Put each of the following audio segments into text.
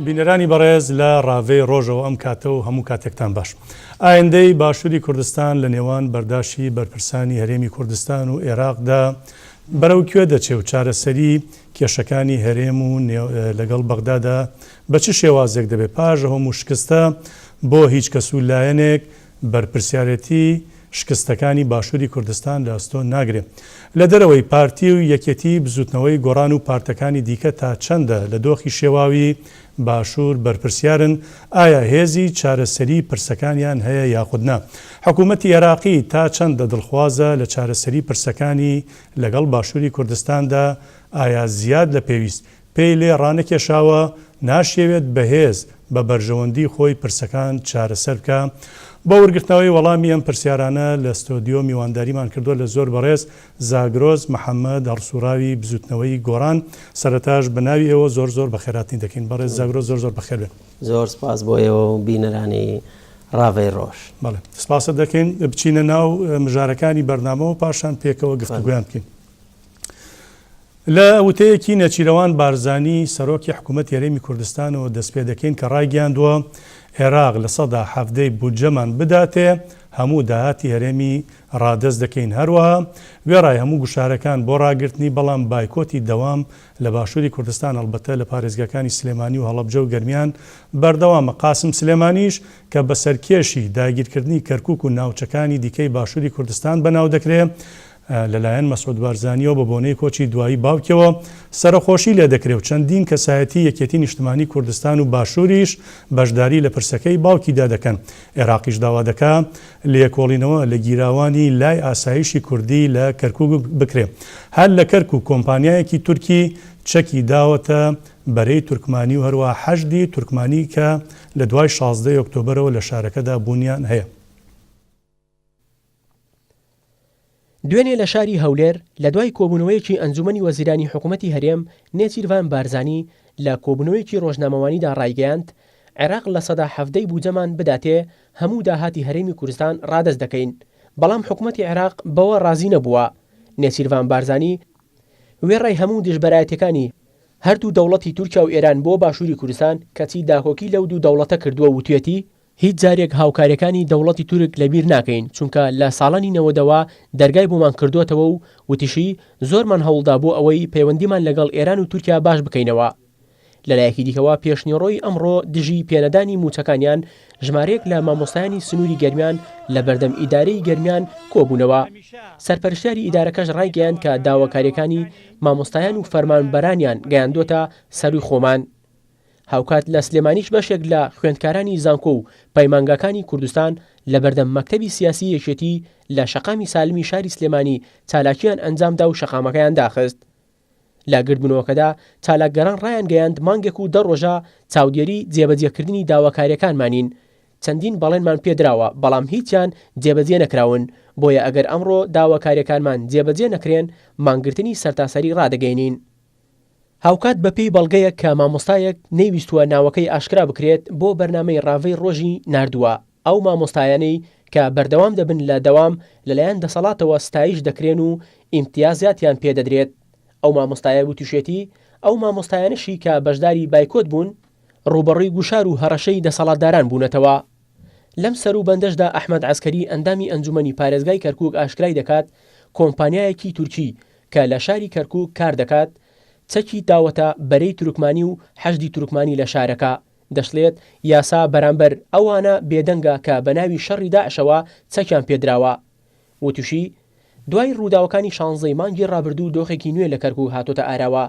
بینەرانی بەڕێز لە ڕاڤەی ڕۆژەوە ئەم کاتە و هەموو کاتێکتان باش. ئایندەی باشوری کوردستان لە نێوان بەرداشی بەرپرسانی هەرێمی کوردستان و ئێراقدا بەرەو کوێ دەچێ و چارەسەری کێشەکانی هەرێم و لەگەڵ بەغدادا بە چ شێوازێک دەبێ پاش هەموو شکستە بۆ هیچ کەس و لایەنێک بەرپرسیارێتی شکستەکانی باشوری کوردستان لە ئەستۆ ناگرێ. لە دەرەوەی پارتی و یەکێتی بزوتنەوەی گۆڕان و پارتەکانی دیکە تا چەندە لە دۆخی شێواوی باشور بەرپرسیارن؟ ئایا هێزی چارەسەری پرسەکانیان هەیە یاخود نا؟ حکومەتی ئێراقی تا چەندە دڵخوازە لە چارەسەری پرسەکانی لەگەڵ باشوری کوردستاندا؟ ئایا زیاد لە پێویست پێی لێ ڕانەکێشاوە، ناشیەوێت بەهێز بە بەرژەوەندی خۆی پرسەکان چارەسەر بکا؟ بۆ وەرگرتنەوەی وەڵامی ئەم پرسیارانە لە ستۆدیۆ میوانداریمان کردووە لە زۆر بەڕێز زاگرۆس محەمەد هەڵسوڕاوی بزوتنەوەی گۆڕان، سەرەتاش بە ناوی ئێوە زۆر زۆر بەخێرهاتنی دەکەین. بەڕێز زاگرۆس زۆر زۆر بەخێر بێن. زۆر سپاس بۆ ئێوە و بینەرانی ڕاڤەی ڕۆژ. بەڵێ سپاست دەکەین. بچینە ناو مژارەکانی بەرنامەوە پاشان پێکەوە گفتوگۆیان بکەین. لە وتەیەکی نێچیرەوان بارزانی سەرۆکی حکومەتی هەرێمی کوردستانەوە دەستپێدەکەین کە ڕایگەیاندووە، عێراق 17% ی بودجەمان بداتێ هەموو داهاتی هەرێمی ڕادەست دەکەین، هەروەها وێڕای هەموو گوشارەکان بۆ ڕاگرتنی بەڵام بایکۆتی دەوام لە باشوری کوردستان ئەڵبەتە لە پارێزگاکانی سلێمانی و هەڵەبجە و گەرمیان بەردەوامە، قاسم سلێمانیش کە بە سەرکێشی داگیرکردنی کەرکوک و ناوچەکانی دیکەی باشوری کوردستان بەناو دەکرێ لەلایەن مەسعود بارزانییەوە بە بۆنەی کۆچی دوایی باوکیەوە سەرەخۆشی لێدەکرێ و چەندین کەسایەتی یەکێتی نیشتمانی کوردستان و باشوریش بەشداری لە پرسەکەی باوکیدا دەکەن. عێراقیش داوا دەکا لێکۆڵینەوە لە گیراوانی لای ئاسایشی کوردی لە کەرکوک بکرێ. هەر لە کەرکوک کۆمپانیایەکی تورکی چەکی داوەتە بەرەی تورکمانی و هەروەها حەشدی تورکمانی کە لە دوای 16 ی ئۆکتۆبەرەوە لە شارەکەدا بوونیان هەیە. دوێنێ لە شاری هەولێر لە دوای کۆبوونەوەیەکی ئەنجوومەنی وەزیرانی حکوومەتی هەرێم، نێچیرڤان بارزانی لە کۆبوونەوەیەکی ڕۆژنامەوانیدا ڕایگەیاند، عێراق 17% ی بوجەمان بداتێ هەموو داهاتی هەرێمی کوردستان ڕادەست دەکەین، بەڵام حکوومەتی عێراق بەوە ڕازی نەبووە. نێچیرڤان بارزانی وێڕای هەموو دژبەرایەتیەکانی هەردوو دەوڵەتی تورکیا و ئێران بۆ باشووری کوردستان، کەچی داکۆکی لەو دوو دەوڵەتە کردووە وتویەتی، هیچ جارێک هاوکاریەکانی دەوڵەتی تورک لەبیر ناکەین، چونکە لە ساڵانی نەوەدەوە دەرگای بۆمان کردووەتەوە و وتیشی، زۆرمان هەوڵدا بۆ ئەوەی پەیوەندیمان لەگەڵ ئێران و تورکیا باش بکەینەوە. لەلایەکی دیکەوە پێشنیوەڕۆی ئەمڕۆ دژی پێنەدانی مووچەکانیان ژمارەیەک لە مامۆستایانی سنووری گەرمیان لە بەردەم ئیدارەی گەرمیان کۆبوونەوە. سەرپەرشتیاری ئیدارەکەش ڕایگەیاند کە داواکارییەکانی مامۆستایان و فەرمانبەرانیان گەیاندووەتە سەرووی خۆمان. هاوکات لە سلێمانیش بەشێک لە خوێندکارانی زانکۆ و پەیمانگاکانی کوردستان لەبەردەم مەکتەبی سیاسی یەکێتی لە شەقامی سالمی شاری سلێمانی چالاکییان ئەنجامدا و شەقامەکەیان داخست. لە گردبوونەوەکەدا چالاکگەران ڕایانگەیاند مانگێک و دە ڕۆژە چاودێری جێبەجێکردنی داواکارییەکانمانین، چەندین بەڵێنمان پێدراوە بەڵام هیچیان جێبەجێ نەکراون، بۆیە ئەگەر ئەمڕۆ داواکارییەکانمان جێبەجێ نەکرێن مانگرتنی سەرتاسەری ڕادەگەیەنین. هاوکات بەپێی بەڵگەیەک کە مامۆستایەک نەیویستووە ناوەکەی ئاشکرا بکرێت بۆ بەرنامەی ڕاڤەی ڕۆژی ناردووە، ئەو مامۆستایانەی کە بەردەوام دەبن لە دەوام لەلایەن دەسەڵاتەوە ستایش دەکرێن و ئیمتیازاتیان پێ دەدرێت. ئەو مامۆستایە وتوشێتی، ئەو مامۆستایانەشی کە بەشداری بایکۆت بوون، ڕووبەڕووی گوشار و هەڕەشەی دەسەڵاتداران بوونەتەوە. لەم سەروبەندەشدا ئەحمەد عەسکەری ئەندامی ئەنجومەنی پارێزگای کەرکوک ئاشکرای دەکات، کۆمپانیایەکی تورکی کە لە شاری کەرکوک کار دەکات، چەکی داوەتە بەرەی تورکمانی و حەشدی تورکمانی لە شارەکە، دەشڵێت، یاسا بەرامبەر ئەوانە بێدەنگە کە بەناوی شەڕی داعشەوە چەکیان پێدراوە. وتیشی، دوای ڕووداوەکانی شانزەی مانگی ڕابردوو دۆخێکی نوێ لە کەرکوک هاتۆتە ئاراوە،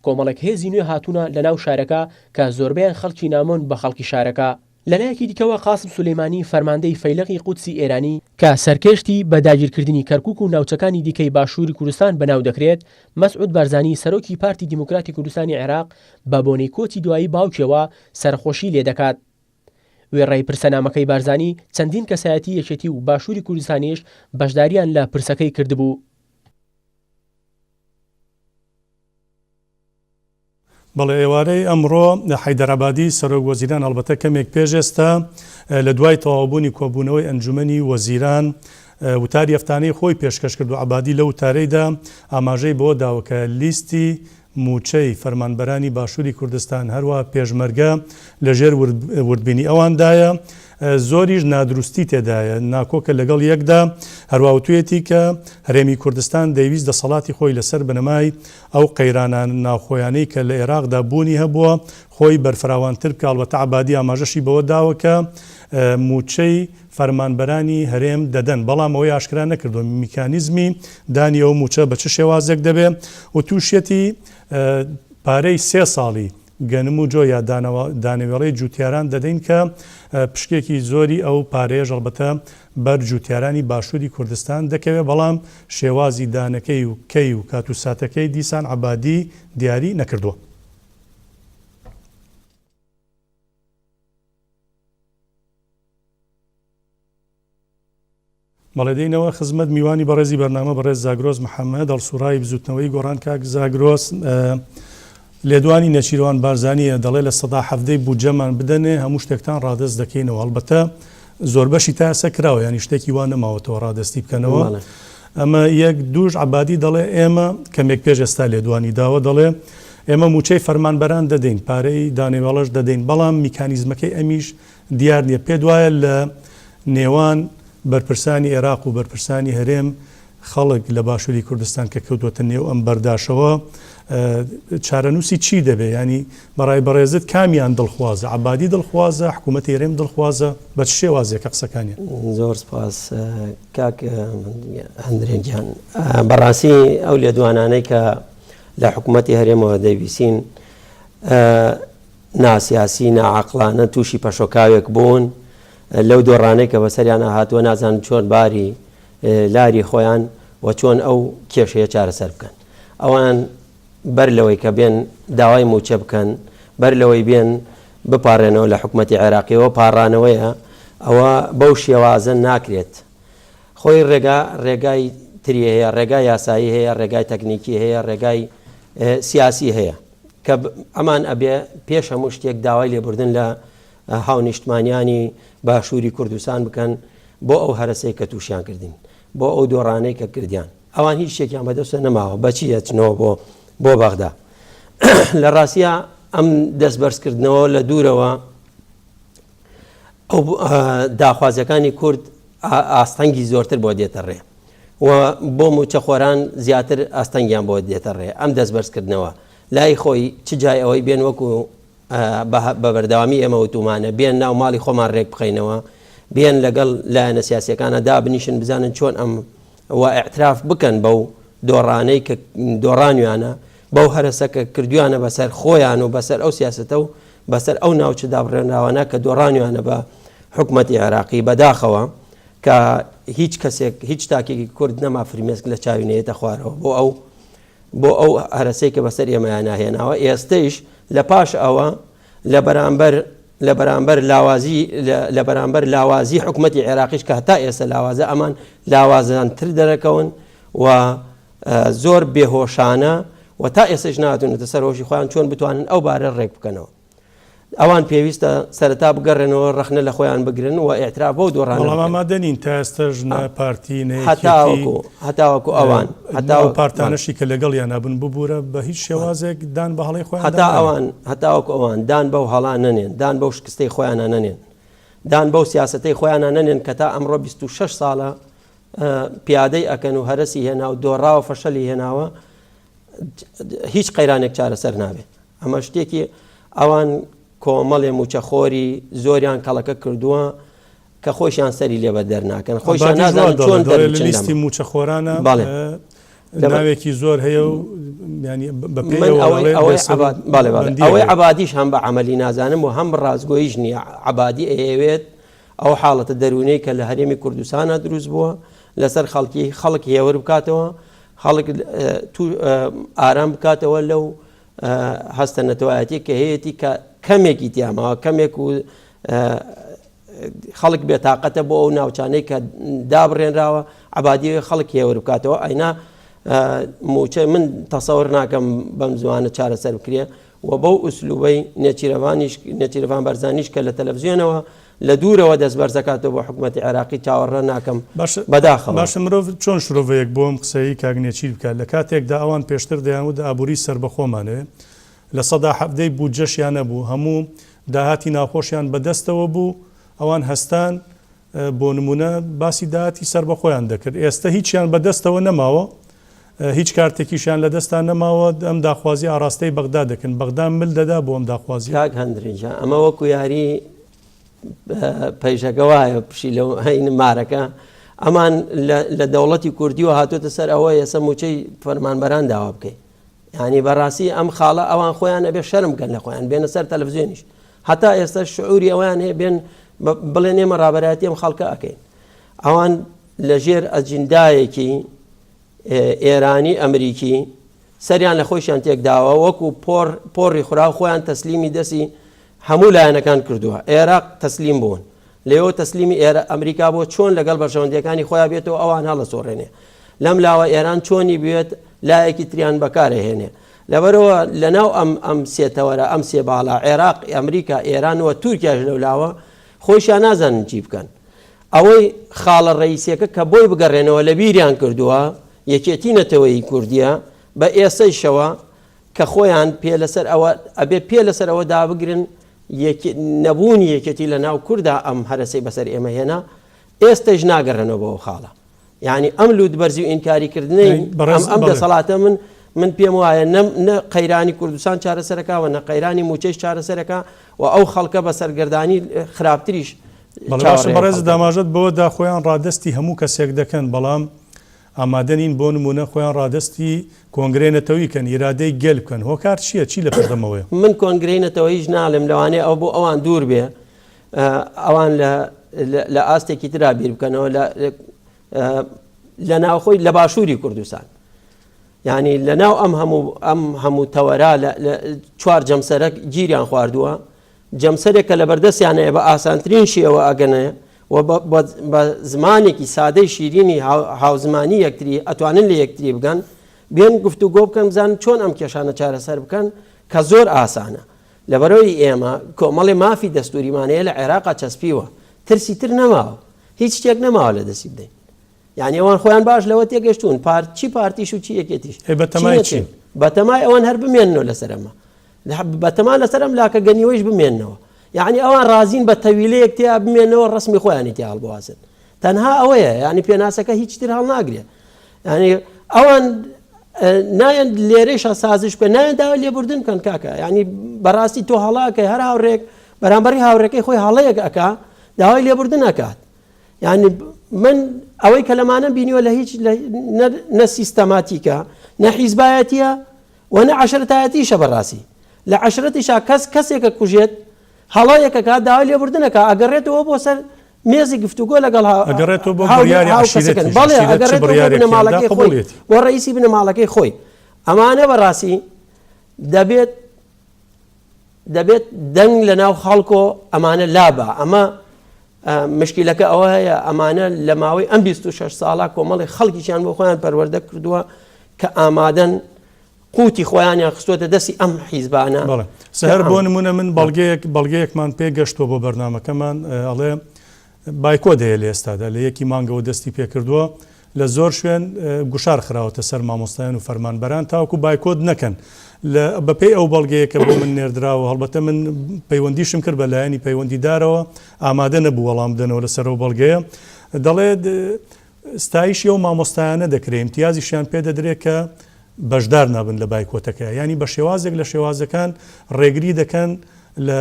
کۆمەڵێک هێزی نوێ هاتوونە لەناو شارەکە کە زۆربەیان خەڵکی نامۆن بە خەڵکی شارەکە. لەلایەکی دیکەوە قاسم سولەیمانی فەرماندەی فەیلەقی قودسی ئێرانی، کە سەرکێشتی بە داگیرکردنی کەرکوک و ناوچەکانی دیکەی باشووری کوردستان بەناو دەکرێت، مەسعود بارزانی سەرۆکی پارتی دیموکراتی کوردستانی عێراق بە بۆنەی کۆچی دوایی باوکیەوە سەرەخۆشی لێدەکات. وێڕای پرسەنامەکەی بارزانی، چەندین کەسایەتی یەکێتی و باشووری کوردستانیش بەشداریان لە پرسەکەی کردبوو. بەڵێ ئێوارەی ئەمڕۆ حەیدەر عەبادی سەرۆک وەزیران ئەڵبەتە کەمێک پێش ئێستا لە دوای تەواوبوونی کۆبوونەوەی ئەنجومەنی وەزیران وتاری هەفتانەی خۆی پێشکەش کرد و عەبادی لەو وتارەیدا ئاماژەی بەوە داوە کە لیستی. مووچەی فەرمانبەرانی باشووری کوردستان هەروەها پێشمەرگە لەژێر وردبینی ئەواندایە، زۆریش نادروستی تێدایە، ناکۆکە لەگەڵ یەکدا، هەروا وتویەتی کە هەرێمی کوردستان دەیویست دەسەڵاتی خۆی لەسەر بنەمای ئەو قەیرانە ناوخۆیانەی کە لە ئێراقدا بوونی هەبووە خۆی بەرفراوانتر بکا، ئەڵبەتە عەبادی ئاماژەشی بەوە داوە کە مووچەی فەرمانبەرانی هەرێم دەدەن، بەڵام ئەوەی ئاشکرا نەکردووە میکانیزمی دانی ئەو مووچە بە چ شێوازێک دەبێ، وتوشیەتی پارەی سێ ساڵی گەنم و جۆ یا دانەوێڵەی جووتیاران دەدەین کە پشکێکی زۆری ئەو پارەیەش ئەڵبەتە بەر جووتیارانی باشووری کوردستان دەکەوێ، بەڵام شێوازی دانەکەی و کەی و کات و ساتەکەی دیسان عەبادی دیاری نەکردووە. بەڵێ دێینەوە خزمەت میوانی بەڕێزی بەرنامە بەڕێز زاگرۆس محەمەد هەڵسوڕاوی بزوتنەوەی گۆڕان کاک زاگرۆس لێدوانی نێچیروان بارزانیە دەڵێ 17% ی بودجەمان بدەنێ هەموو شتێکتان ڕادەست دەکەینەوە هەڵبەتە زۆربەشی تا ئێستا کراوە ینی شتێکی وا نەماوەتەوە ڕادەستی بکەنەوە ئەمە یەک دووش عبادی دەڵێ ئێمە کەمێک پێش ئێستا لێدوانی داوە دەڵێ ئێمە موچەی فەرمانبەران دەدەین پارەی دانەوێڵەش دەدەین بەڵام میکانیزمەکەی ئەمیش دیار نیە. پێت وایە لە نێوان بەرپرسانی ئێراق و بەرپرسانی هەرێم خەڵک لە باشووری کوردستان کە کەوتووەتە نێو ئەم بەرداشەوە چارەنووسی چی دەبێ؟ یانی بە ڕای بەڕێزت کامیان دڵخوازە؟ عەبادی دڵخوازە؟ حکوومەتی هەرێم دڵخوازە؟ بە چ شێوازێکە قسەکانیان؟ زۆر سپاس کاک هەندرێن گیان. بەڕاستی ئەو لێدوانانەی کە لە حکوومەتی هەرێمەوە دەیبیسین ناسیاسی، ناعەقڵانە تووشی پەشۆکاوێک بوون، لەو دۆڕانەی کە بەسەریانا هاتووە نازانن چۆن باری لاری خۆیان و چۆن ئەو کێشەیە چارەسەر بکەن. ئەوان بەر لەوەی کە بێن داوای مووچە بکەن، بەر لەوەی بێن بپاڕێنەوە لە حکومەتی عێراقیەوە، پاڕانەوەیە، ئەوە بەو شێوازە ناکرێت. خۆی ڕێگا ڕێگای تری هەیە، ڕێگای یاسایی هەیە، ڕێگای تەکنیکی هەیە، ڕێگای سیاسی هەیە. کە ئەمان ئەبێ پێش هەموو شتێک داوای لێبوردن لە هاونیشتمانیانی باشووری کوردستان بکەن بۆ ئەو هەرەسەی کە تووشیان کردین بۆ ئەو دۆڕانەی کە کردیان ئەوان هیچ شتێکیان بەدەستە نەماوە بەچی ئەچنەوە بۆ بۆ بەغدا لە ڕاستە ئەم دەست بەرزکردنەوە لە دوورەوە ئەو داخوازیەکانی کورد ئاستەنگی زۆرتر بۆ دێتە ڕێ و بۆ موچەخۆران زیاتر ئاستەنگیان بۆ دێتە ڕێ ئەم دەست بەرزکردنەوە لای خۆی چ جای ئەوەی بێن وەکو بە بەردەوامی ئێمە وتومانە بێن ناو ماڵی خۆمان ڕێک بخەینەوە بێن لەگەڵ لایەنە سیاسەکانە دابنیشن بزانن چۆن ئەم و اعتراف بکەن بەو دۆڕانەی کە دۆڕانویانە بەو هەرەسە کە کردویانە بەسەر خۆیان و بەسەر ئەو سیاستە و بەسەر ئەو ناوچە دابڕێنراوانە کە دۆڕانویانە بە حکومەتی عێراقی، بەداخەوە کە هیچ کەسێک هیچ تاکێکی کورد نەما فرمێسک لە چاوی نەیەتە خوارەوە بۆ ئەو بۆ ئەو هەرەسەی کە بەسەر ئێمەیان هێناوە ئێستەیش لە پاش ئەوە لە بەرامبەر لە بەرامبەر لاوازی لە بەرامبەر لاوازی حکوومەتتی عێراقیش کە هەتا ئێستا لاوازە ئەمان لاوازانتر دەرەکەون و زۆر بێهۆشانە و تا ئێستەش نەهاتوونەتە سەر هۆشی خۆیان چۆن بتوانن ئەو بارە ڕێک بکەنەوە. ئەوان پێویستە سەرەتا بگەڕێنەوە ڕەخنە لە خۆیان بگرن و ئیعتراف بەو دۆڕانە بەڵام بکەن. ئامادە نین تا ئێستەش نە پارتی نە یەکێتی هەتاوەکو هەتاوەکو ئەوان هەتا ئەو پارتانەشی کە لەگەڵیانا بوون ببورە بە هیچ شێوازێک دان بە هەڵەی خۆیاندا هەتا نانێن. ئەوان هەتاوەکو ئەوان دان بەو هەڵا نەنێن دان بەو شکستەی خۆیانا نەنێن دان بەو سیاسەتەی خۆیانا نەنێن کە تا ئەمڕۆ 26 ساڵە پیادەی ئەکەن و هەرەسی هێنا و دۆڕاوە فەشەلی هێناوە هیچ قەیرانێک چارەسەر نابێت ئەمە شتێکی ئەوان کۆمەڵێ موچەخۆری زۆریان کەڵەکە کردووە کە خۆشیان سەری لێ بە دەرناکەن خۆشیان نازانن چۆن لە لیستی موچەخۆرانە ناوێکی زۆر هەیە و ئەوەی عبادیش هەم بە عملی نازانم و هەم ڕاستگۆیش نییە عبادی ئەیەوێت ئەو حاڵەتە دەروونەی کە لە هەرێمی کوردستانا دروست بووە لەسەر خەڵکی خەڵک هێور بکاتەوە خەڵک ئارام بکاتەوە لەو هەستە نەتەوایەتی کە هەیەی کە کەمێکی تیاماوە کەمێک و خەڵک بێتاقەتە بۆ ئەو ناوچانەی کە دابڕێنراوە عبادی خەڵک هێور بکاتەوە ئەینا موچە من تەسەور ناکەم بەم زوانە چارەسەر بکرێ و بەو ئوسلوبەی نێچیرەڤانیش نێچیرەڤان بەرزانیش کە لە تەلەڤزیۆنەوە. لە دوورەوە دەست بەرزەکاتەوە بۆ حکومەتی عێراقی چاوەڕێ ناکەم باشە بەداخەوە. باشە مرۆڤ چۆن شرۆڤەیەک بۆ ئەم قسەیەی کاک نێچیر بکات لە کاتێکدا ئەوان پێشتر دەیانوت ئابووری سەربەخۆمانەوێ 17% ی بودجەشیان نەبوو هەموو داهاتی ناوخۆشیان بەدەستەوە بوو ئەوان هەستان بۆ نموونە باسی داهاتی سەربەخۆیان دەکرد ئێستە هیچیان بەدەستەوە نەماوە هیچ کارتێکیشیان لەدەستا نەماوە ئەم داخوازی ئاراستەی بەغدا دەکەن بەغدا مل دەدا بۆ ئەم داخوازی. کاک هەندرین جان ئەمە وەکو یاری پەیژەکە وایە پشیلە و هەین مارەکە ئەمان لە دەوڵەتی کوردیەوە هاتۆتە سەر ئەوە ئێستا موچەی فەرمانبەران داوا بکەین یعنی بەڕاستی ئەم خاڵە ئەوان خۆیان ئەبێ شەرم بکەن لە خۆیان بێنە سەر تەلەڤزیۆنیش هەتا ئێستا شعوری ئەویان هەیە بێن بڵێن ئێمە ڕابەرایەتی ئەم خەڵکە ئەکەین ئەوان لەژێر ئەجیندایەکی ئێرانی ئەمریکی سەریان لە خۆیشیان تێکداوە وەکو پۆڕ پۆڕی خوراو خۆیان تەسلیمی دەسی هەموو لایەنەکان کردووە عێراق تەسلیم بوون لێەوە تەسلیمی ئێرە ئەمریکا بۆ چۆن لەگەڵ بەرژەوەندیەکانی خۆیان بێتەوە ئەوان هەڵەسۆڕێنێ لەم لاوە ئێران چۆنی بوێت لایەکی تریان بەکارەهێنێ لەبەرەوە لەناو ئەم ئەم سێ تەوەرە ئەم سێ باڵا عێراق ئەمریکا ئێران و تورکیاش لەو لاوە خۆیشیان نازانن چی بکەن ئەوەی خاڵە ڕەئیسیەکە کە بۆی بگەڕێنەوە لەبیریان کردووە یەکێتی نەتەوەیی کوردیە بە ئێسەیشەوە کە خۆیان پێ لەسەر ئەوە ئەبێ پێ لەسەر ئەوە دابگرن نەبوونی یەکێتی لە ناو کوردا ئەم هەرەسەی بەسەر ئێمە هێنا ئێستەیش ناگەڕێنەوە بۆ ئەو خاڵە یعنی ئەم لوت بەرزی و ئینکاری کردنەی بەڕێز ئەم بەڵێ. دەسەڵاتە من من پێم وایە نە نە قەیرانی کوردستان چارەسەرەکە و نە قەیرانی مووچەیش چارەسەرەکە و ئەو خەڵکە بە سەرگەردانی خراپتریش بەڵێ باشە چاوەڕێیە بەڕێزت خەڵکەکە. ئاماژەت بەوە دا خۆیان ڕادەستی هەموو کەسێک دەکەن بەڵام ئامادە نین بۆ نموونە خۆیان ڕادەستی کۆنگرەی نەتەوەیی کەن ئیرادەی گەل بکەن هۆکار چییە چی لە پشت ئەمەوەیە؟ من کۆنگرەی نەتەوەییش ناڵێم لەوانەیە ئەوە بۆ ئەوان دوور بێ ئەوان لە ئاستێکی ترا بیر بکەنەوە لە ناوخۆی لە باشووری کوردستان یعنی لە ناو ئەم هەموو ئەم هەموو تەوەرا لە چوار جەمسەرەک گیریان خواردووە جەمسەرێک کە لە بەردەستیان هەیە بە ئاسانترین شێوە ئەگەنێ و بە زمانێکی سادەی شیرینی هاوزمانی یەکتری ئەتوانن لە یەکتری بگەن بێن گفتوگۆ بکەن بزانن چۆن ئەم کێشانە چارەسەر بکەن کە زۆر ئاسانە لەبەرئەوەی ئێمە کۆمەڵێ مافی دەستوریمان هەیە لە عێراقا چەسپیوە ترسی تر نەماوە هیچ شتێک نەماوە لە دەستی بدەین یعنی ئەوان خۆیان باش لەوە تێگەشتون پارت چی پارتیش و چی یەکێتیش ئەی بەتەمای چین؟ بەتەمای ئەوان هەر بمێننەوە لەسەر ئەمە بەتەما لەسەر ئەم لاکە گەنیوەیش بمێننەوە یعنی ئەوان ڕازین بە تەویلەیەک تیا بمێنەوە ڕسمی خۆیانی تیا هەڵبوازن تەنها ئەوەیە یعنی پێناسەکە هیچ تر هەڵناگرێ یعنی ئەوان نایەن لێرەیشا سازش بکەن نایەن داوای لێبوردن بکەن کاکە یعنی بەڕاستی تۆ هەڵاکەی هەر هاوڕێک بەرامبەری هاوڕێکەی خۆی هەڵەیەک ئەکا داوای لێبوردن ئەکات یعنی من ئەوەی کە لەمانە بینیوە لە هیچ نە سیستەماتیکە نە حیزبایەتیە و نە عەشرەتایەتیشە بەڕاستی لە عەشرەتیشا کەس کەسێکە کوژێت هەڵەیەکەکە داوای لێبوردنەکە ئەگەڕێتەوە بۆ سەر مێزی گفتوگۆ لەگەڵ ئەگەڕێتەوە بۆ بڕیاری عەشیرەتیش، بەڵێ عەشیرەت چ ئەگەڕێتەوە بۆ بڕیارێکیان دا بنەماڵەکەی خۆی قبوڵیەتی. بۆ ڕەئیسی بنەماڵەکەی خۆی ئەمانە بەڕاستی دەبێت دەبێت دەنگ لە ناو خەڵکۆ ئەمانە لابا ئەمە مشکیلەکە ئەوە هەیە ئەمانە لە ماوەی ئەم 26 ساڵە کۆمەڵی خەڵکیشیان بۆ خۆیان پەروەردە کردووە کە ئامادەن قوتی خۆیانیان خستۆتە دەستی ئەم حیزبانە. بەڵێ سەهەر بۆ نمونە من بەڵگەیەک بەڵگەیەکمان پێ گەشتووە بۆ بەرنامەکەمان ئەڵێ بایکۆت هەیە لە ئێستادا لە یەکی مانگەوە دەستی پێکردووە لە زۆر شوێن گوشار خراوەتە سەر مامۆستایان و فەرمانبەران تاوەکو بایکۆت نەکەن لە بەپێی ئەو بەڵگەیە کە بۆ من نێردراوە هەڵبەتە من پەیوەندیشم کرد بە لایەنی پەیوەندیدارەوە ئامادە نەبوو وەڵام بدەنەوە لەسەر ئەو بەڵگەیە دەڵێت ستایشی ئەو مامۆستایانە دەکرێ، ئیمتیازیشیان پێ دەدرێ کە بەشدار نابن لە بایکۆتەکە، یانی بە شێوازێک لە شێوازەکان ڕێگری دەکەن لە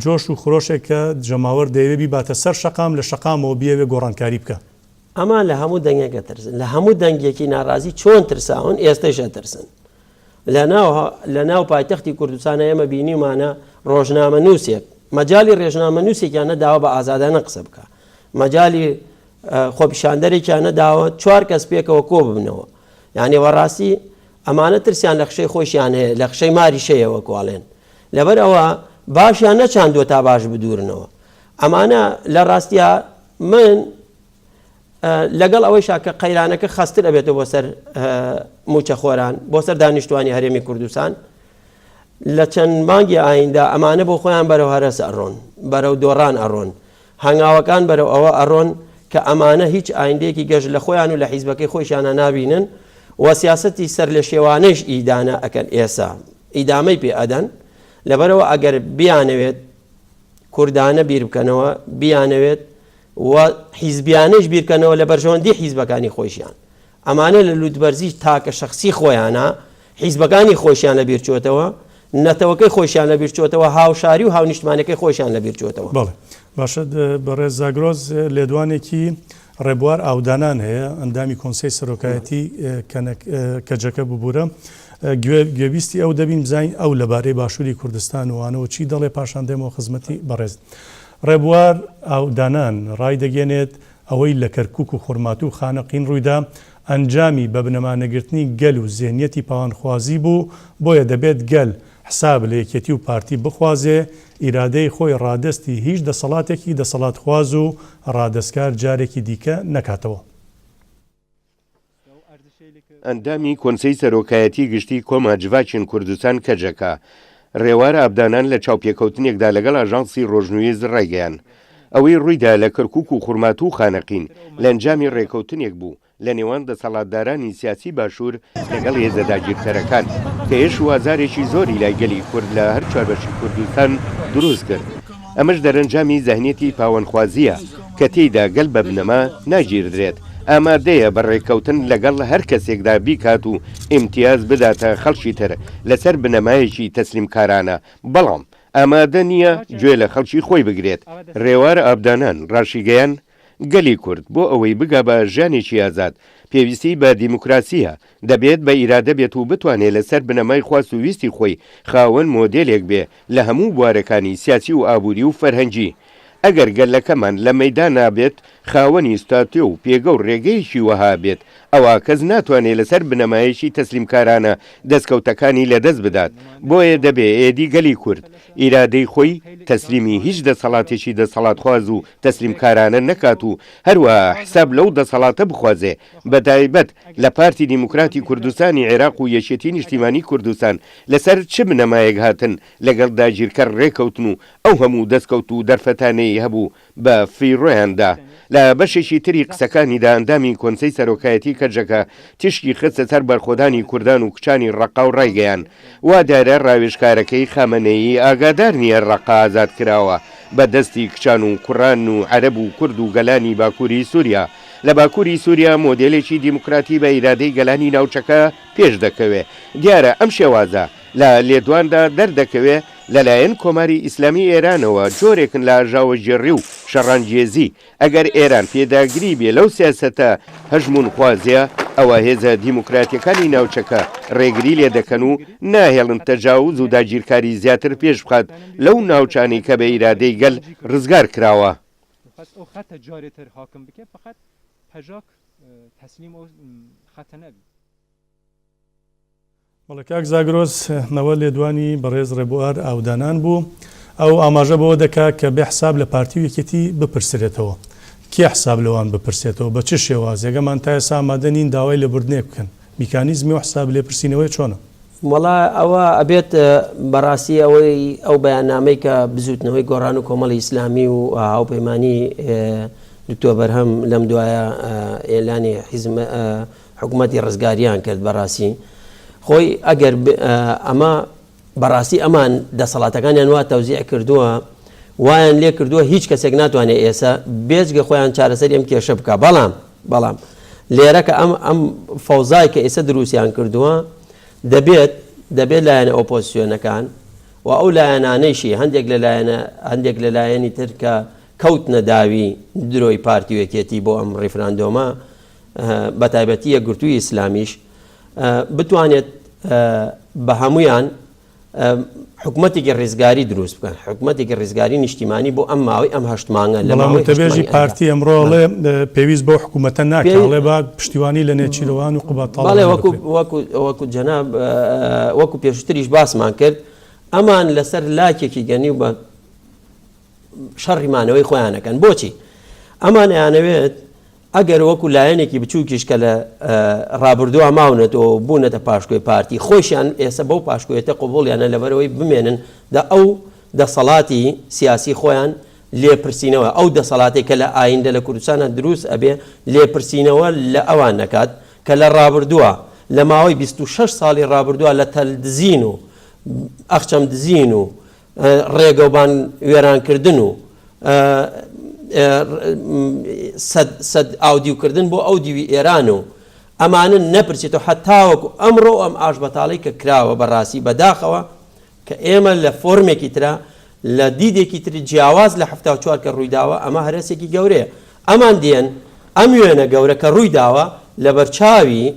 جۆش و خرۆشێک کە جەماوەر دەیەوێ بیباتە سەر شەقام، لە شەقامەوە بیەوێ گۆڕانکاری بکا. ئەمان لە هەموو دەنگێک ئەترسن، لە هەموو دەنگێکی ناڕازی چۆن ترساون ئێستەیش ئەترسن. لە ناو لە ناو پایتەختی کوردستانا ئێمە بینیومانە ڕۆژنامەنووسێک مەجالی ڕێژنامەنووسێکیان نەداوە بە ئازادانە قسە بکا، مەجالی خۆپیشاندەرێکیان نەداوە چوار کەس پێکەوە کۆ ببنەوە یعنی وەڕاستی ئەمانە ترسیان لە خشەی خۆشیان هەیە لە خشەی ماریش هەیە وەکواڵێن لەبەر ئەوە باشیان نەچاندووە تا باش بدورنەوە ئەمانە لە ڕاستیا من لەگەڵ ئەوەیشا کە قەیرانەکە خەستر ئەبێتەوە بۆ سەر موچەخۆران بۆ سەر دانیشتوانی هەرێمی کوردستان لە چەند مانگی ئایندا ئەمانە بۆ خۆیان بەرەو هەرەس ئەڕۆن بەرەو دۆڕان ئەڕۆن. هەنگاوەکان بەرەو ئەوە ئەڕۆن کە ئەمانە هیچ ئایندەیەکی گەش لە خۆیان و لە حیزبەکەی خۆیشیانا نابینن و سیاسەتی سەرلێشێوانەیش ئیدانە ئەکەن ئێسا ئیدامەی پێ ئەدەن لەبەرئەوە ئەگەر بیانەوێت کوردانە بیر بکەنەوە بیانەوێت و حیزبیانەیش بیر بکەنەوە لە بەرژەوەندی حیزبەکانی خۆیشیان ئەمانە لە لوتبەرزی تاکە شەخسی خۆیانە حیزبەکانی خۆیشیان لە بیر چۆتەوە، نەتەوەکەی خۆیشیان لە بیر چۆتەوە، هاوشاری و هاونیشتمانەکەی خۆیشیان لە بیر چۆتەوە. بەڵێ باشە بەڕێز زاگرۆس لێدوانێکی ڕێبوار ئاودانان هەیە ئەندامی کۆنسەی سەرۆکایەتی کەجەکە ببورە گوێ گوێبیستی ئەو دەبین بزانین ئەو لەبارەی باشووری کوردستان و وانەوە چی دەڵێ پاشان دێمەوە خزمەتی بەڕێز ڕێبوار ئاودانان ڕایدەگەێنێت ئەوەی لە کەرکوک و خورماتوو و خانەقین ڕوویدا، ئەنجامی بە بنەما نەگرتنی گەل و زێهنیەتی پاوانخوازی بوو، بۆیە دەبێت گەل حساب لە یەکێتی و پارتی بخوازێ، ئیرادەی خۆی ڕادەستی هیچ دەسەڵاتێکی دەسەڵاتخواز و ڕادەستکار جارێکی دیکە نەکاتەوە. ئەندامی کۆنسەی سەرۆکایەتی گشتی کۆما جڤاکین کوردستان کەجەکە، رێوار ئابدانان لە چاوپێکەوتنێکدا لەگەڵ ئاژانسی رۆژنویز رایگەیاند، ئەوەی روویدا لە کەرکوک و خورماتوو و خانەقین لە ئەنجامی رێکەوتنێک بوو لە نێوان دەسەڵاتدارانی سیاسی باشوور لەگەڵ هێزە داگیرکەرەکان کە ئێش و ئازارێکی زۆری لای گەلی کورد لە هەر چواربەشی کوردستان دروست کرد. ئەمەش دەرەنجامی زەهنیەتی پاوانخوازییە کە تێیدا گەل بە بنەما ناگیردرێت، ئامادەیە بە ڕێککەوتن لەگەڵ هەر کەسێکدا بیکات و ئیمتیاز بداتە خەڵکی تر لەسەر بنەمایەکی تەسلیمکارانە، بەڵام ئامادە نییە گوێ لە خەڵکی خۆی بگرێت. رێوار ئابدانان ڕاشیگەیاند، گەلی کورد بۆ ئەوەی بگا بە ژیانێکی ئازاد، پێویستی بە دیموکراسییە، دەبێت بە ئیرادە بێت و بتوانێ لە سەر بنەمای خواست و ویستی خۆی خاوەن مۆدێلێک بێ لە هەموو بوارەکانی سیاسی و ئابووری و فەرهەنگی. ئەگەر گەلەکەمان لە مەیدانا بێت خاوەنی ستاتۆ و پێگە و رێگەیەکی وەها بێت، ئەوا کەس ناتوانێ لە سەر بنەمایەکی تەسلیمکارانە دەسکەوتەکانی لە دەست بدات. بۆیە دەبێ ئێدی گەلی کورد ئیرادەی خۆی تەسلیمی هیچ دەسەڵاتێکی دەسەڵاتخواز و تەسلیمکارانە نەکات و هەروەها حساب لەو دەسەڵاتە بخوازێ بەتایبەت لە پارتی دیموکراتی کوردستانی عێراق و یەکێتی نیشتیمانی کوردستان لەسەر چ بنەمایەک هاتن لەگەڵ داگیرکەر ڕێکەوتن و ئەو هەموو دەستکەوت و دەرفەتانەی هەبوو بە فیڕۆیان دا. لە بەشێکی تری قسەکانیدا ئەندامی کۆنسەی سەرۆکایەتی کەجەکە تیشکی خستە سەر بەرخۆدانی کوردان و کچانی ڕەققا و ڕایگەیاند، وا دیارە ڕاوێژکارەکەی خامەنەیی ئاگادار نییە ڕەققا ئازاد کراوە بە دەستی کچان و کوڕان و عەرەب و کورد و گەلانی باکووری سووریا. لە باکووری سووریا مۆدێلێکی دیموکراتی بە ئیرادەی گەلانی ناوچەکە پێش دەکەوێ. دیارە ئەم شێوازە لە لێدواندا دەردەکەوێ لەلایەن کۆماری ئیسلامی ئێرانەوە جۆرێکن لە ئاژاوەگێڕی و شەڕانگێزی، ئەگەر ئێران پێداگری بێ لەو سیاسەتە هەژموونخوازیە، ئەوا هێزە دیموکراتیەکانی ناوچەکە ڕێگری لێ دەکەن و ناهێڵن تەجاوز و داگیرکاری زیاتر پێش بخات لەو ناوچانەی کە بە ئیرادەی گەل ڕزگار کراوە. بەڵێ کاک زاگرۆس، ئەوە لێدوانی بەڕێز ڕێبوار ئاودانان بوو. ئەو ئاماژە بەوە دەکا کە بێ حساب لە پارتی و یەکێتی بپرسرێتەوە. کێ حساب لەوان بپرسێتەوە؟ بە چ شێوازێک؟ ئەمان تا ئێستا ئامادە نین داوای لێبوردنێک بکەن. میکانیزمی ئەو حساب لێپرسینەوەیە چۆنە؟ وەڵا ئەوە ئەبێت بەڕاستی ئەوەی ئەو بەیاننامەی کە بزوتنەوەی گۆڕان و کۆمەڵی ئیسلامی و هاوپەیمانی دکتۆر بەرهەم لەم دوایە ئێلانی حیزم حکومەتی ڕزگاریان کرد بەڕاستی خۆی ئەگەر ئەمە بەڕاستی ئەمان دەسەڵاتەکانیان وا تەوزیع کردووە وایان لێ کردووە هیچ کەسێک ناتوانێت ئێسا بێجگە خۆیان چارەسەری ئەم کێشە بکە بەڵام بەڵام لێرە کە ئەم ئەم فەوزای کە ئێستا دروستیان کردووە دەبێت دەبێت لایەنە ئۆپۆزیسیۆنەکان و ئەو لایەنانەیشی هەندێک لە لایەنە هەندێک لە لایەنی تر کە کەوتنە داوی درۆی پارتی و یەکێتی بۆ ئەم ڕیفراندۆمە بەتایبەتی یەکگرتووی ئیسلامیش بتوانێت بە هەمویان حکومەتێکی ڕیزگاری دروست بکەن حکومەتێکی ڕیزگاری نیشتیمانی بۆ ئەم ماوەی ئەم هەشت مانگە لە ماوەی وتەبێژی پارتی ئەمڕۆ ئەڵێ پێویست بەو حکوومەتە ناکا ئەڵێ با پشتیوانی لە نێچیروان و قوباد تاڵەبانی وەکو وەکو وەکو جەناب وەکو پێشتریش باسمان کرد ئەمان لەسەر لاکێکی گەنی و بە شەڕی مانەوەی خۆیان ئەکەن بۆچی ئەمان ئەیانەوێت ئەگەر وەکو لایەنێکی بچووکیش کە لە ڕابردووە ماونەتەوە و بوونەتە پاشکۆی پارتی خۆیشیان ئێستا بەو پاشکۆیەتە قبوڵیانە لەبەرەوەی بمێنن دە ئەو دەسەڵاتی سیاسی خۆیان لێپرسینەوە ئەو دەسەڵاتەی کە لە ئایندە لە کوردستانا دروست ئەبێ لێپرسینەوە لە ئەوان نەکات کە لە ڕابردووە لە ماوەی 26 ساڵی ڕابردووە لە تەل دزین و ئەخچەم دزین و ڕێگەوبان وێرانکردن و سەد ئاودیوکردن بۆ ئەو دیوی ئێران و ئەمانە نەپرسێتەوە هەتاوەکو ئەمڕۆ ئەم ئاشبەتاڵەی کە کراوە بەڕاستی بەداخەوە کە ئێمە لە فۆرمێکی ترا لە دیدێکی تری جیاواز لە 74 کە ڕوویداوە ئەمە هەرەسێکی گەورەیە ئەمان دێن ئەم وێنە گەورە کە ڕوویداوە لەبەرچاوی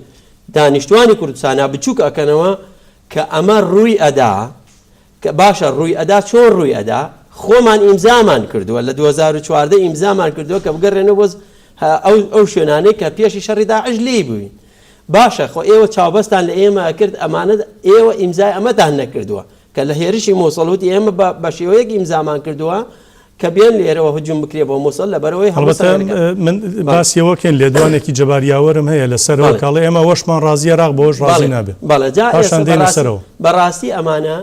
دانیشتوانی کوردستانا بچووک ئەکەنەوە کە ئەمە ڕووی ئەدا کە باشە ڕووی ئەدا چۆن ڕووی ئەدا خۆمان ئیمزامان کردووە لە 2014 ئیمزامان کردووە کە بگەڕێنەوە بۆ ئەو ئەو شوێنانەی کە پێشی شەڕی داعش لێی بووین باشە خۆ ئێوە چاوبەستان لە ئێمە ئەکرد ئەمانە ئێوە ئیمزای ئەمەتان نەکردووە کە لە هێرشی مووسڵ وتی ئێمە بە شێوەیەک ئیمزامان کردووە کە بێن لێرەوە هجوم بکرێ بۆ مووسڵ لەبەرئەوەی هەموو هەڵبەتە سەرەکە من بەڵێ باسی ئەوە کەین لێدوانێکی جەبار یاوەرم هەیە لەسەرەوە بەڵێ کە ئەڵێ ئێمە ئەوەشمان ڕازی عێراق بەوەش ڕازی بەڵێ نابێ بەڵێ جا پاشان ئێستا دێینە بەڕاستی سەرەوە. بەڕاستی ئەمانە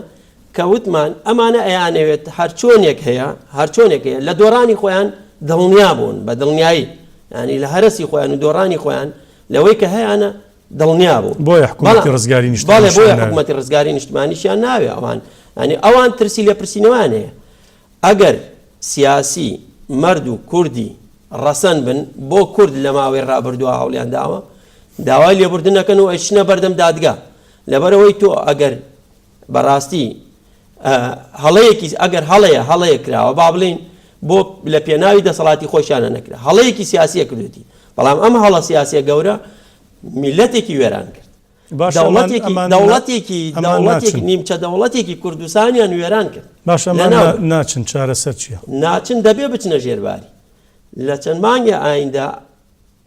کە وتمان ئەمانە ئەیانەوێت هەرچۆنێک هەیە هەرچۆنێک هەیە لە دۆڕانی خۆیان دڵنیا بوون بە دڵنیایی یانی لە هەرەسی خۆیان و دۆڕانی خۆیان لەوەی کە هەیانە دڵنیا بوون بۆیە حکوومەتی بەڵام ڕزگاری بەڵێ نیشتمانیشیان بۆیە ناوێ. حکوومەتی ڕزگاری نیشتمانیشیان ناوێ ئەوان یانی ئەوان ترسی لێپرسینەوەیان هەیە ئەگەر سیاسی مەرد و کوردی ڕەسەن بن بۆ کورد لە ماوەی ڕابردووە هەوڵیان داوە داوای لێبوردن ئەکەن و ئەچنە بەردەم دادگا لەبەرئەوەی تۆ ئەگەر بەڕاستی هەڵەیەکی ئەگەر هەڵەیە هەڵەیە کراوە با بڵین بۆ لە پێناوی دەسەڵاتی خۆشیانە نەکرا هەڵەیەکی سیاسیە کردوتی بەڵام ئەم هەڵە سیاسیە گەورە میلەتێکی وێران کرد باشە ئەمان دەوڵەتێکی ئەمان دەوڵەتێکی ئەمان دەوڵەتێکی ناچن نیمچە دەوڵەتێکی کوردستانیان وێران کرد باشە ئەمان لەناو نا- برد. ناچن چارەسەر چییە؟ ناچن دەبێ بچنە ژێرباری لە چەند مانگی ئایندە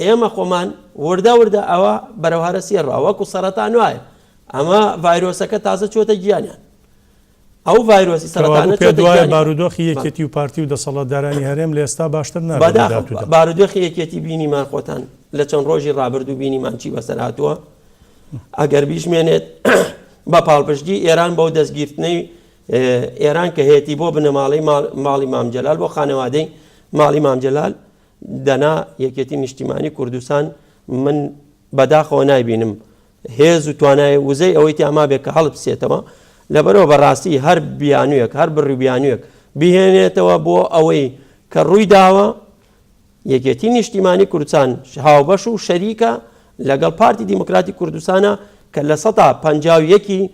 ئێمە خۆمان وردە وردە ئەوە بەرەو هەرەسی ڕا وەکو سەرەتان وایە ئەمە ڤایرۆسەکە تازە چۆتە گیانیان ئەو ڤایرۆسی کەوابوو سەرەتانە پێت چۆتە وایە گیانی خەڵک. بارودۆخی بەڵێ. یەکێتی و پارتی و دەسەڵاتدارانی هەرێم لە ئێستا باشتر نابێت لە بەداخەوە داهاتوودا؟ بارودۆخی یەکێتی بینیمان خۆتان لە چەند ڕۆژی ڕابردوو بینیمان چی بەسەر هاتووە ئەگەر بیشمێنێت بە پاڵپشتی ئێران بەو دەستگیرتنەی ئێران کە هەیەتی بۆ بنەماڵەی ماڵی مام جەلال بۆ خانەوادەی ماڵی مام جەلال دەنا یەکێتی نیشتیمانی کوردستان من بەداخەوە نایبینم هێز و توانای وزەی ئەوەی تیا مابێت کە هەڵبسێتەوە، لەبەرئەوە بەڕاستی هەر بیانوویەک، هەر بڕی بیانوویەک بهێنێتەوە بۆ ئەوەی کە ڕووی داوە، یەکێتی نیشتیمانی کوردستان هاوبەش و شەریکە لەگەڵ پارتی دیموکراتی کوردستانە کە 51% ی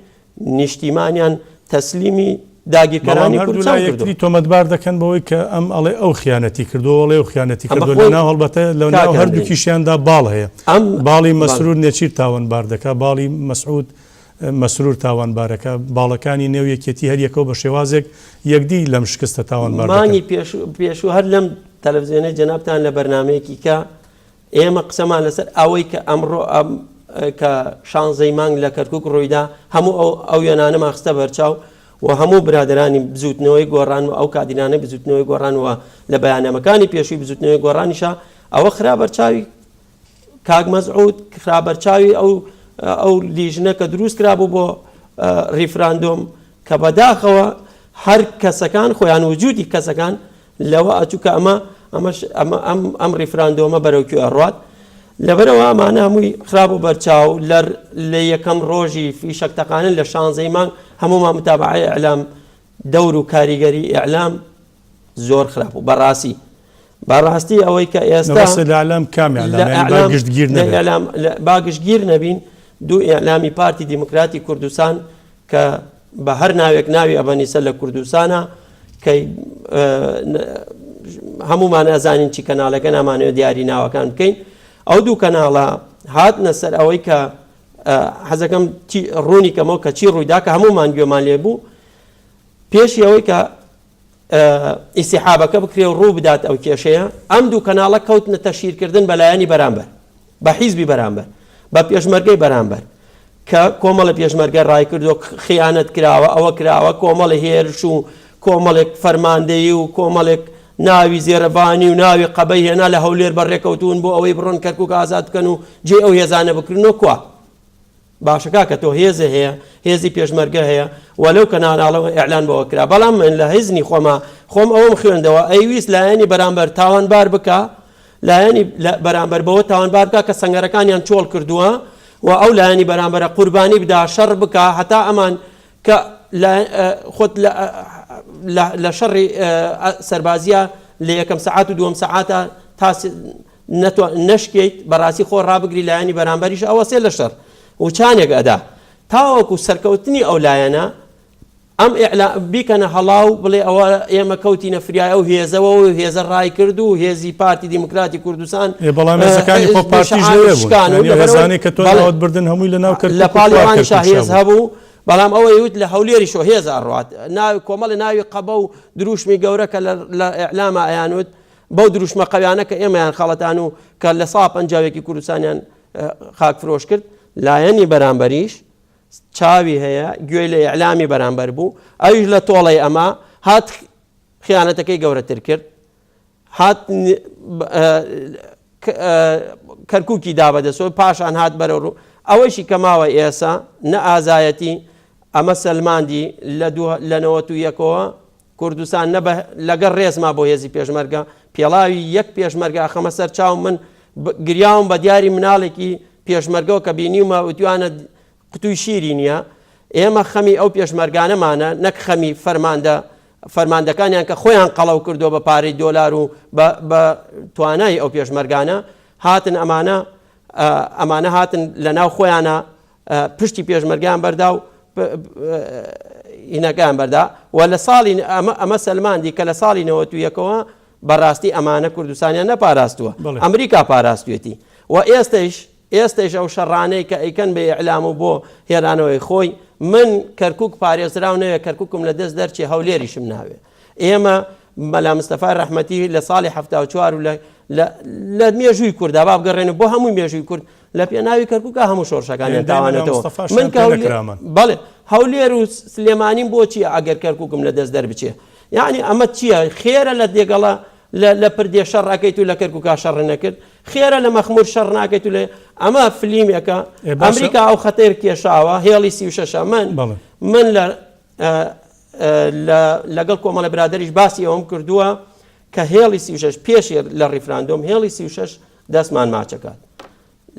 نیشتیمانیان تەسلیمی بەڵام داگیرکەرانی هەردوولا کوردستان کردووە. یەکتری تۆمەتبار دەکەن بەوەی کە ئەم ئەڵێ ئەو خیانەتی کردووە ئەو ئەڵێ ئەو خیانەتی ئەمە کردووە خۆی لەناو هەڵبەتە لەناو کاک ئەندرین هەردووکیشیاندا باڵ هەیە ئەم باڵی بەڵێ. مەسرور نێچیر تاوانبار دەکا باڵی مەسعود مەسرور تاوانبارەکە باڵەکانی نێو یەکێتی هەریەکەو بە شێوازێک یەکدی لەم شکستە تاوانبار دەکەن. مانگی پێشوو پێشوو هەر لەم تەلەفزیۆنەی جەنابتان لە بەرنامەیەکی کە ئێمە قسەمان لەسەر ئەوەی کە ئەمڕۆ ئەم کە شانزەی مانگ لە کەرکک ڕوویدا هەموو ئەو ئەو وێنانەمان خستە بەرچاو و هەموو برادەرانی بزووتنەوەی گۆڕان و ئەو کادیرانەی بزووتنەوەی گۆڕان و لە بەیاننامەکانی پێشووی بزووتنەوەی گۆڕانیشا ئەوە خرا بەرچاوی کاک مەسعود خرا بەرچاوی ئەو ئەو لیژنە کە دروست کرابوو بۆ ڕیفراندۆم کە بەداخەوە هەر کەسەکان خۆیان وجودی کەسەکان لەوە ئەچوو کە ئەمە ئەمەش ئەمە ئەم ئەم ڕیفراندۆمە بەرەو کوێ ئەڕوات لەبەرەوە ئەمانە هەمووی خرابوو بەرچاو لە لە یەکەم ڕۆژی فیشەک تەقانن لە شانزەی مانگ هەموومان متابعەی ئیعلام دەور و کاریگەری ئیعلام زۆر خراپ بوو بەڕاستی بەڕاستی ئەوەی کە ئێستا مەبەستت لە ئیعلام کام لە ئیعلام یانی با ئیعلام گشتگیر لە نەبێت ئیعلام با گشتگیر نەبین دوو ئیعلامی پارتی دیموکراتی کوردستان کە بە هەر ناوێک ناوی ئەبەنیسە لە کوردستانە کە هەمومان ئەزانین چی کەناڵەکە نامانەوێت دیاری ناوەکان بکەین ئەو دوو کەناڵە هاتنە سەر ئەوەی کە حەزەکەم ڕوونی کەمەوە کە چی ڕوویدا کە هەمومان گوێمان لێ بوو پێشی ئەوەی کە ئیسیحابەکە بکرێ و ڕوو بدات ئەو کێشەیە ئەم دوو کەناڵە کەوتنە تەشهیرکردن بە لایەنی بەرامبەر بە حیزبی بەرامبەر بە پێشمەرگەی بەرامبەر کە کۆمەڵە پێشمەرگە ڕایکردووە خیانەت کراوە ئەوە کراوە کۆمەڵی هێرش و کۆمەڵێک فەرماندەیی و کۆمەڵێک ناوی زێرەڤانی و ناوی قەبەی هێنا لە هەولێر بەڕێکەوتوون بۆ ئەوەی بڕۆن کەرکک ئازاد بکەن و جێ ئەو هێزانە بکرنەوە کوا؟ باشە کاکە تۆ هێزە هەیە هێزی پێشمەرگە هەیە و لەو کەناڵەوە ئیعلان بەوە کرا بەڵام من لە هزنی خۆما خۆم ئەوەم خوێندەوە ئەیویست لایەنی بەرامبەر تاوانبار بکا لایەنی بەرامبەر بەوە تاوانبار بکا کە سەنگەرەکانیان چۆڵ کردووە و ئەو لایەنی بەرامبەرە قوربانی بدا شەڕ بکا هەتا ئەمان کە خۆت لە شەڕی سەربازیە لە یەکەم سەعات و دووەم سەعاتە تا نەشکێیت بەڕاستی خۆ ڕابگری لایەنی بەرامبەریش ئەوەسێ لە شەڕ وچانێک ئەدا تاوەکو سەرکەوتنی ئەو لایەنە ئەم ئیعلا بیکەنە هەڵا و بڵێ ئەوە ئێمە کەوتینە فریای ئەو هێزەوە و هێزە ڕای کرد و هێزی پارتی دیموکراتی کوردستان ئێ بەڵام هێزەکانی خۆ پارتیش لەوێ بوون شکان و یانی ئەو لەبەرئەوەی هێزانەی کە تۆ بەڵێ ناوت بردن هەمووی لە ناو لە کەرکوک و پاڵی خوار ئەوانیشا کەرکوکشا هێز بوون. هەبوو بەڵام ئەوەی وت لە هەولێریشەوە هێز ئەڕوات ناوی کۆمەڵێ ناوی قەبە و دروشمی گەورە کە لە لە ئیعلاما ئەیانوت بەو دروشمە قەویانە کە ئێمەیان خەڵەتان و کە لە سا پەنجاوێکی کوردستانیان خاک فرۆش کرد لایەنی بەرامبەریش چاوی هەیە گوێی لە ئیعلامی بەرامبەر بوو ئەویش لە تۆڵەی ئەمە هات خیانەتەکەی گەورەتر کرد هات کەرککی دا بەدەسەوە پاشان هات بەرەو ڕوو ئەوەیشی کە ماوە ئێسا نە ئازایەتی ئەمە سەلماندی لە لە نەوەت و یەکەوە کوردستان نە بە لەگەڵ ڕێزما بۆ هێزی پێشمەرگە پێڵاوی یەک پێشمەرگە ئەخەمە سەر چاوم من گریاوم بە دیاری مناڵێکی پێشمەرگەوە کە بینیومە وتوانە قوتوی شیری نییە ئێمە خەمی ئەو پێشمەرگانەمانە نەک خەمی فەرماندە فەرماندەکانیان کە خۆیان قەڵەو کردووە بە پارەی دۆلار و بە توانای ئەو پێشمەرگانە هاتن ئەمانە ئەمانە هاتن لە ناو خۆیانە پشتی پێشمەرگەیان بەردا و هینەکەیان بەردا و لە ساڵی ئەمە ئەمە سەلماندی کە لە ساڵی 91ەوە بەڕاستی ئەمانە کوردستانیان نەپاراستووە ئەمریکا پاراستوێتی و ئێستەیش ئێستەیش ئەو شەڕانەی کە ئەیکەن بە ئیعلام و بۆ هێرانەوەی خۆی من کەرکک پارێزراو نەوێ کەرککم لە دەست دەرچێ هەولێریشم ناوێ ئێمە مەلا مستەفای ڕەحمەتی لە ساڵی 74 و لە مێژووی کووردا با بگەڕێن بۆ هەموو مێژووی کورد لە پێناوی کەرکوکا هەموو شۆڕشەکانیان تاوانەتەوە من کە بەڵێ هەولێر و سلێمانیم بۆ چییە ئەگەر کەرکوکم لە دەست دەربچێ یعنی ئەمە چییە خێرە لە دێگەڵە لە پردێ شەڕ ئەکەیت و لە کەرکوکا شەڕ نەکرد خێرە لە مەخمور شەڕ ناکەیت و لە ئەمە فلیمێکە ئەمریکا ئەو خەتەیر کێشاوە هێڵی 36 من من لە لەگەڵ کۆمەڵە برادریش باسی ئەوم کردووە کە هێڵی 36 پێش لە ڕیفراندۆم هێڵی 36 دەستمان ماچەکات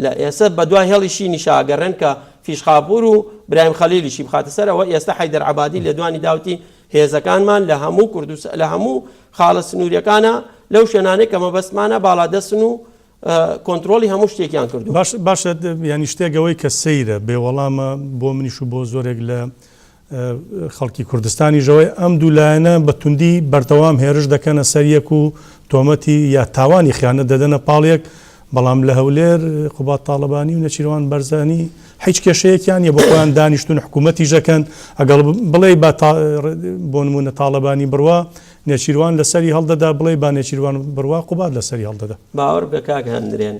لە ئێسە بەدوای هێڵی شینیشا ئەگەڕێن کە فیشخاپور و برایم خەلیلیشی بخاتە سەرەوە، ئێستە حەیدەر عەبادی لێدوانی داوتی هێزەکانمان لە هەموو کوردست لە هەموو خاڵە سنووریەکانە لەو شوێنانەی کە مەبەستمانە باڵادەستن و کۆنترۆڵی هەموو شتێکیان کردووە. باش باشە یانی شتێک ئەوەی کە سەیرە بێ وەڵامە بۆ منیش و بۆ زۆرێک لە خەڵکی کوردستانیش ئەوەیە ئەم دوو لایەنە بە توندی بەردەوام هێرش دەکەنە سەر یەک و تۆمەتی یا تاوانی خیانەت دەدەنە پاڵ یەک، بەڵام لە هەولێر قوباد تاڵەبانی و نێچیروان بەرزانی هیچ کێشەیەکیان نیە بۆ خۆیان دانیشتون حکوومەتیش دەکەن، ئەگەڵ بڵێی با بۆ نموونە تاڵەبانی بڕوا نێچیروان لەسەری هەڵدەدا، بڵێی با نێچیروان بڕوا قوباد لەسەری هەڵدەدا. باوەڕ بکە کاک هەندرێن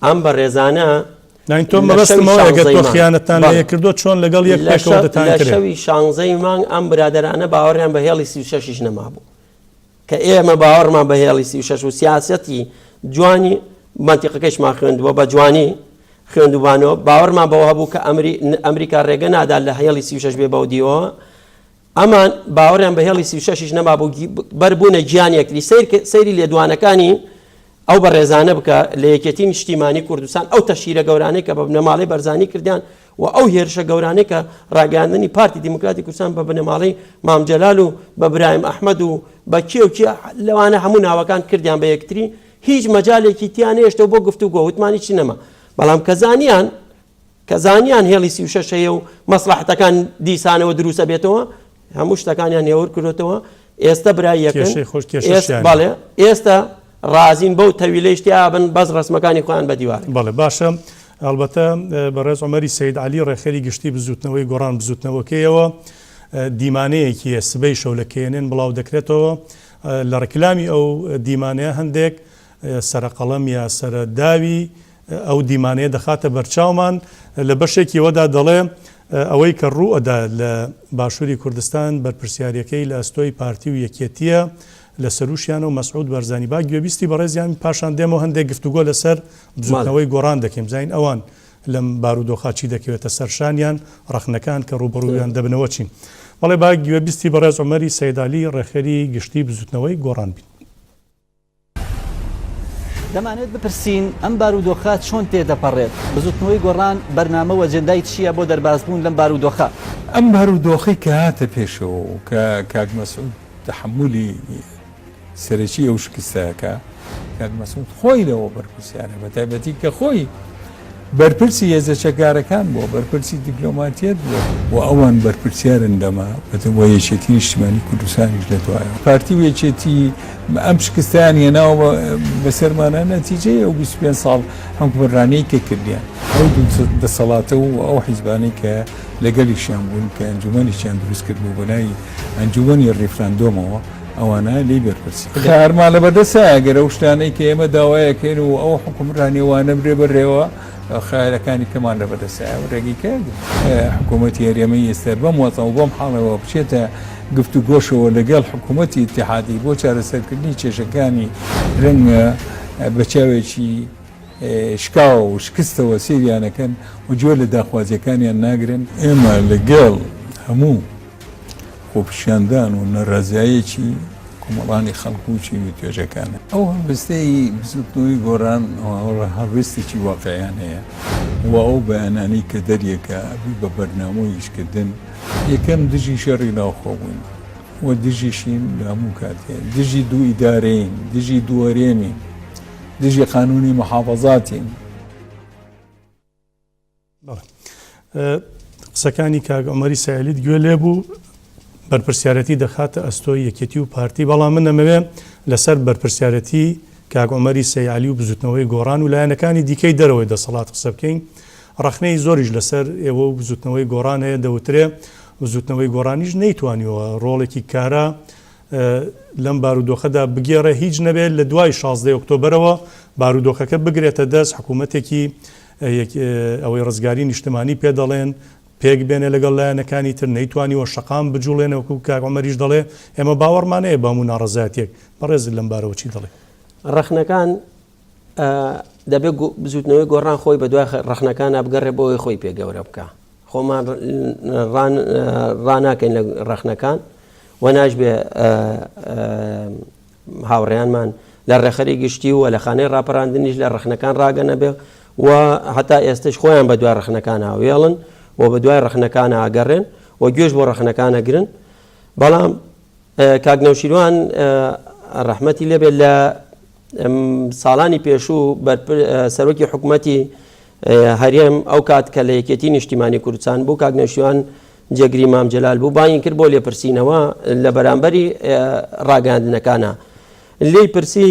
ئەم بەڕێزانە ناین تۆ لە مەبەستم شەوی ئەوەیە گەر شانزەی تۆ مانگ خیانەتتان لە بەڵێ یەک کردووە چۆن لەگەڵ یەک لە پێکەوە شە دەتان لە کرێ؟ شەوی شانزەی مانگ ئەم برادەرانە باوەڕیان بە هێڵی 36 یش نەمابوو کە ئێمە باوەڕمان بە هێڵی 36 و سیاسەتی جوانی مەنتیقەکەیشمان خوێندووە بە جوانی خوێندووبانەوە باوەڕمان بەوە هەبوو کە ئەمری ئەمریکا ڕێگە نادات لە هێڵی 36 بێ بەو دیوەوە ئەمان باوەڕیان بە هێڵی 36 یش نەمابوو بەربوونە گیان یەکتری سەیر سەیری لێدوانەکانی ئەو بەڕێزانە بکە لە یەکێتی نیشتیمانی کوردستان ئەو تەشهیرە گەورانەی کە بە بنەماڵەی بەرزانی کردیان و ئەو هێرشە گەورانەی کە ڕاگەیاندنی پارتی دیموکراتی کوردستان بە بنەماڵەی مام جەلال و بە برایم ئەحمەد و بە کێ و کێ لەوانە هەموو ناوەکان کردیان بە یەکتری هیچ مەجالێکی تیا نەهێشتەوە بۆ گفتوگۆ وتمان هیچ نەما بەڵام کە زانیان کە زانیان هێڵی 36 هەیە و مەسڵەحەتەکان دیسانەوە دروست ئەبێتەوە هەموو شتەکانیان هێور کردۆتەوە ئێستە برای یەکن کێشەی خۆش ئێست کێشەشیان نیە. بەڵێ ئێستە ڕازین بەو تەویلەیش تیا بن بەس ڕەسمەکانی خۆیان بە دیوارن. بەڵێ باشە ئەڵبەتە بەڕێز عومەری سەید عەلی ڕێکخەری گشتی بزووتنەوەی گۆڕان بزووتنەوەکەیەوە دیمانەیەکی هەیە سبەی شەو لە کەیەنێن بڵاو دەکرێتەوە لە ڕیکلامی ئەو دیمانەیە هەندێک سەرەقەڵەم یا سەرە داوی ئەو دیمانەیە دەخاتە بەرچاومان، لە بەشێکی ئەوەدا دەڵێ، ئەوەی کە ڕوو ئەدا لە باشووری کوردستان بەرپرسیاریەکەی لە ئەستۆی پارتی و یەکێتییە لە سەرووشیانەوە مەسعود بارزانی. با گوێبیستی بەڕێزیان بین پاشان دێمەوە هەندێک گفتوگۆ لەسەر بزووتنەوەی گۆڕان دەکەین بزانین ئەوان. لەم بارودۆخە چی دەکەوێتە سەر شانیان، ڕەخنەکان کە ڕووبەڕوویان دەبنەوە چین؟ بەڵێ با گوێبیستی بەڕێز عومەری سەیدعەلی ڕێکخەری گشتی بزووتنەوەی گۆڕان بین. دەمانەوێت بپرسین ئەم بارودۆخە چۆن تێدەپەڕێت؟ بزوتنەوەی گۆڕان بەرنامە و ئەجێندای چییە بۆ دەربازبوون لەم بارودۆخە؟ ئەم بارودۆخەی کە هاتە پێشەوە و کە کاک مەسعود تەحەمولی سەرەکی ئەو شکستە ئەکا، کاک مەسعود خۆی لەوە بەرپرسیارە، بەتایبەتی کە خۆی بەرپرسی هێزە چەکدارەکان بووە، بەرپرسی دیپلۆماتیەت بووە. و ئەوان بەرپرسیارن لەمە و یەکێتی نیشتیمانی کوردستانیش لە دوایەوە. پارتی و یەکێتی ئەم شکستەیان هێناوە بەسەرمانا، نەتیجەی ئەو 25 ساڵ حوکمڕانیەی کە کردیان. ئەو دوو دەسەڵاتە و ئەو حیزبانەی کە لەگەڵیشیان بوون کە ئەنجومەنێکیان دروست کردبوو بە ناوی ئەنجومەنی ڕیفراندۆمەوە، ئەوانە لێی بەرپرسن. خەیارمان لەبەردەستایە گەر ئەو شتانەی کە ئێمە داوای ئەکەین و ئەو حوکمڕانیە وا نەبرێ بەڕێوە خەیارەکانی کەمان لەبەردەستایە و ڕێگەی کە حکوومەتی هەرێمی ئێستا بەم وەزع و بەم حاڵەوە بچێتە گفتوگۆشەوە لەگەڵ حکوومەتی ئیتیحادی بۆ چارەسەرکردنی کێشەکانی رەنگە بە چاوێکی شکاوە و شکستەوە سەیریان ئەکەن و گوێ لە داخوازیەکانیان ناگرن. ئێمە لەگەڵ هەموو خۆپیشاندان و نەرازیایەکی کۆمەڵانی خەڵک و چین و توێژەکانە. ئەو هەڵوێستەی بزوتنەوەی گۆڕان هەڵوێستێکی واقعیانەیە و ئەو بەیانانەی کە دەریەکا ئەبی بە بەرنامە و ئیشکردن. یەکەم دژی شەڕی ناوخۆ بووین و دژیشین لە هەموو کاتێ، دژی دوو ئیدارەیین، دژی دوو هەرێمین، دژی قانونی محافەزاتین. قسەکانی کاک عومەری سەیالیت گوێ لێ بوو بەرپرسیارەتی دەخاتە ئەستۆی یەکێتی و پارتی بەڵام من ئەمەوێ لەسەر بەرپرسیارەتی کاک عومەری سەیالی و بزوتنەوەی گۆڕان و لایەنەکانی دیکەی دەرەوەی دەسەڵات قسە بکەین ڕەخنەی زۆریش لەسەر ئێوە و بزوتنەوەی گۆڕان هەیە دەوترێ بزوتنەوەی گۆڕانیش نەیتوانیوە ڕۆڵێکی کارا لەم بارودۆخەدا بگێڕێ هیچ نەبێت لە دوای شازدەی ئۆکتۆبەرەوە بارودۆخەکە بگرێتە دەست حکوومەتێکی ئەوەی ڕزگاری نیشتمانی پێ دەڵێن پێک بێنێ لەگەڵ لایەنەکانی تر نەیتوانیوە شەقام بجوڵێنێ وەکو کاک عومەریش دەڵێ ئێمە باوەڕمان هەیە بە هەموو ناڕەزایەتیەک بەڕێزت لەم بارەوە چی دەڵێ؟ ڕەخنەکان دەبێ بزوتنەوەی گۆڕان خۆی بە دوای ڕەخنەکانە بگەڕێ بۆ ئەوەی خۆی پێ گەورە بکە خۆمان ڕاناکەین لە ڕەخنەکان و ناشبێ هاوڕێیانمان لە ڕێکخەری گشتی و لە خانەی ڕاپەراندنیش لە ڕەخنەکان ڕاگەنەبێ و هەتا ئێستش خۆیان بە دوای ڕەخنەکان هاوێڵن و بە دوای ڕەخنەکان ئاگەڕێن و گوێش بۆ ڕەخنەکان ئەگرن بەڵام کاک نەوشیروان ڕەحمەتی لێبێت لە ساڵانی پێشوو سەرۆکی حکوومەتی هەرێم ئەو کات کە لە یەکێتی نیشتیمانی کوردستان بوو کاک نەوشیروان جێگری مام جەلال بوو بانگی کرد بۆ لێپرسینەوە لە بەرامبەری ڕاگەیاندنەکانە لێی پرسی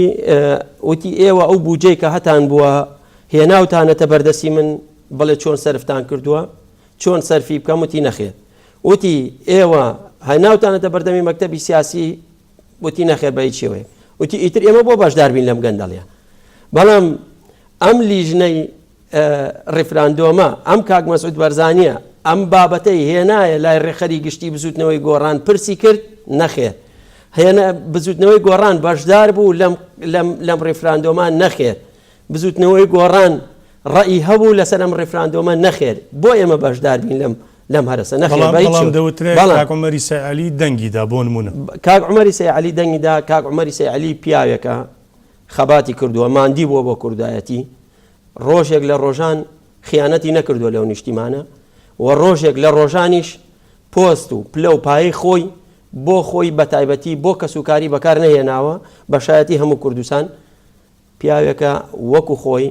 وتی ئێوە ئەو بودجەی کە هەتان بووە هێناوتانەتە بەردەستی من بڵێ چۆن سەرفتان کردووە چۆن سەرفی بکەم وتی نەخێر وتی ئێوە هەناوتانەتە بەردەمی مەکتەبی سیاسی وتی نەخێر بە هیچ شێوەیەک وتی ئیتر ئێمە بۆ بەشدار بین لەم گەندەڵیە بەڵام ئەم لیژنەی ڕیفراندۆمە ئەم کاک مەسعود بەرزانیە ئەم بابەتەی هێنایە لای ڕێکخەری گشتی بزوتنەوەی گۆڕان پرسی کرد نەخێر هێنا بزوتنەوەی گۆڕان بەشدار بوو لەم لەم لەم ڕیفراندۆمە نەخێر بزوتنەوەی گۆڕان ڕەئی هەبوو لەسەر ئەم ڕیفراندۆمە نەخێر بۆ ئێمە بەشدار بین لەم لەم هەرەسە نەخێر بەڵام بە هیچ بەڵام شێوەیەک. دەوترێ بەڵام کاک عومەری سەیعەلی دەنگی دا بۆ نموونە. کاک عومەری سەیعەلی دەنگی دا کاک عومەری سەیعەلی پیاوێکە خەباتی کردووە، ماندی بووە بۆ کوردایەتی، ڕۆژێک لە ڕۆژان خیانەتی نەکردووە لەو نیشتیمانە و ڕۆژێک لە ڕۆژانیش پۆست و پلە و پایەی خۆی بۆ خۆی بە تایبەتی بۆ کەسوکاری بەکار نەهێناوە، بە شایەتی هەموو کوردستان پیاوێکە وەکو خۆی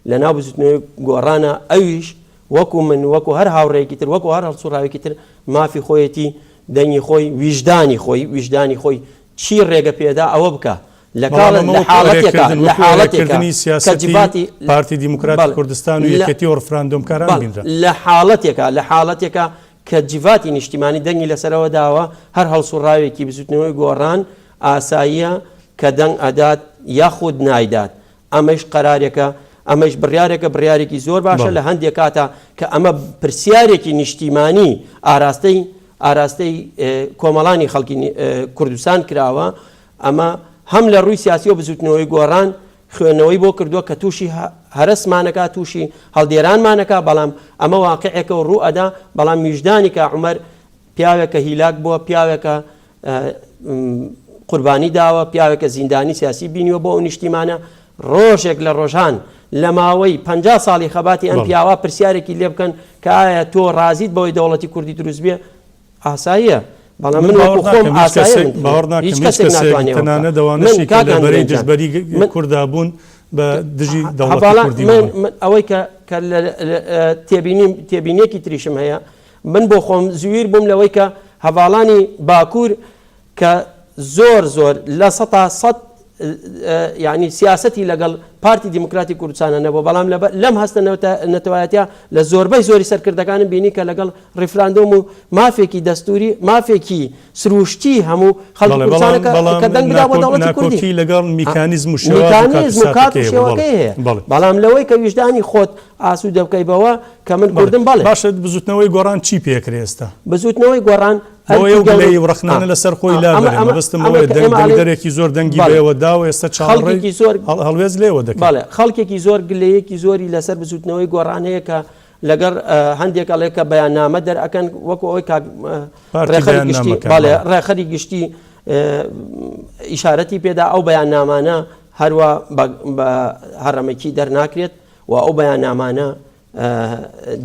لە ناو بزوتنەوەی گۆڕانە، ئەویش وەکو من، وەکو هەر هاوڕێیەکی تر، وەکو هەر هەڵسوڕاوێکی تر مافی خۆیەتی دەنگی خۆی، ویژدانی خۆی، ویژدانی خۆی چی ڕێگە پێدا ئەوە بکا. لە بەڵام کاڵ ئەمە لە وەکو حاڵەتێکا ئەرێکردن لە وەکو حاڵەتێکا ئەرێکردنی کە سیاسەتی جڤاتی پارتی دیموکراتی بەڵێ کوردستان و لە یەکێتی و ڕفراندۆمکاران بەڵێ بینرا. لە حاڵەتێکا لە حاڵەتێکا کە جڤاتی نیشتیمانی دەنگی لەسەرەوە داوە هەر هەڵسوڕاوێکی بزوتنەوەی گۆڕان ئاساییە کە دەنگ ئەدات یاخود نایدات ئەمەیش قەرارێکە، ئەمەیش بڕیارێکە، بڕیارێکی زۆر باشە لە هەندێک کاتا کە ئەمە پرسیارێکی نیشتیمانی ئاراستەی ئاراستەی کۆمەڵانی خەڵکی کوردستان کراوە، ئەمە هەم لە ڕووی سیاسیەوە بزوتنەوەی گۆڕان. خوێندنەوەی بۆ کردووە کە تووشی هەرەسمانەکا تووشی هەڵدێرانمانەکا بەڵام ئەمە واقعێکە و ڕوو ئەدا بەڵام ویژدانی کا عومەر پیاوێکە هیلاک بووە پیاوێکە قوربانی داوە پیاوێکە زیندانی سیاسی بینیوە بۆ ئەو نیشتیمانە ڕۆژێک لە ڕۆژان لە ماوەی پ ساڵی خەباتی ئەم پیاوە پرسیارێکی لێ بکەن کە ئایا تۆ ڕازیت بەوەی دەوڵەتی کوردی دروست بێ ئاساییە بەڵام من وەکو خۆم ئاساییە من باوەڕ ناکەم هیچ هیچ کەسێک کەسێک ناتوانێ ئەوە بکا. تەنانەت من ئەوانەشی کە کاک لە بەرەی ئەندرێن جان دژبەری من کوردا بوون بە دژی دەوڵەتی هەڤاڵان کوردی من بوون. من ئەوەی کە کە لە تێبینیم تێبینیەکی تریشم هەیە من بۆ خۆم زویر بووم لەوەی کە هەڤاڵانی باکوور کە زۆر زۆر 100% یانی سیاسەتی لەگەڵ پارتی دیموکراتی کوردستانە نەبوو بەڵام لەم هەستە نەتەوایەتە لە زۆربەی زۆری سەرکردەکانم بینی کە لەگەڵ ڕیفراندۆم و مافێکی دەستوری مافێکی سروشتی هەموو خەڵکی کوردستانە کە دەنگ بدا بۆ دەوڵەتی کوردی لەگەڵ میکانیزم و میکانیزم و کات و شێوەکەی هەیە بەڵام لەوەی کە ویژدانی خۆت ئاسوودە بکەی بەوە کە من کوردم بەڵێ باشە بزوتنەوەی گۆڕان چی پێکرێ ئێستا؟ بزوتنەوەی گۆڕان بۆیە ئەو گلەیی و ڕەخنانە لەسەر خۆی لابەرێ، مەبەستم ئەوەیە دەنگ دەنگدەرێکی زۆر دەنگی بەئێوە داوە ئێستا چاوەڕێی هەڵوێست لێوە دەکەن. بەڵێ خەڵکێکی زۆر گلەیەکی زۆری لەسەر بزوتنەوەی گۆڕان هەیە کە لەگەڵ هەندێک ئەڵێ کە بەیاننامە دەرئەکەن وەکو ئەوەی کاک ڕێخەری گشتی بەڵێ ڕێخەری گشتی ئیشارەتی پێدا ئەو بەیاننامانە هەروە بە هەڕەمەکی دەرناکرێت و ئەو بەیاننامانە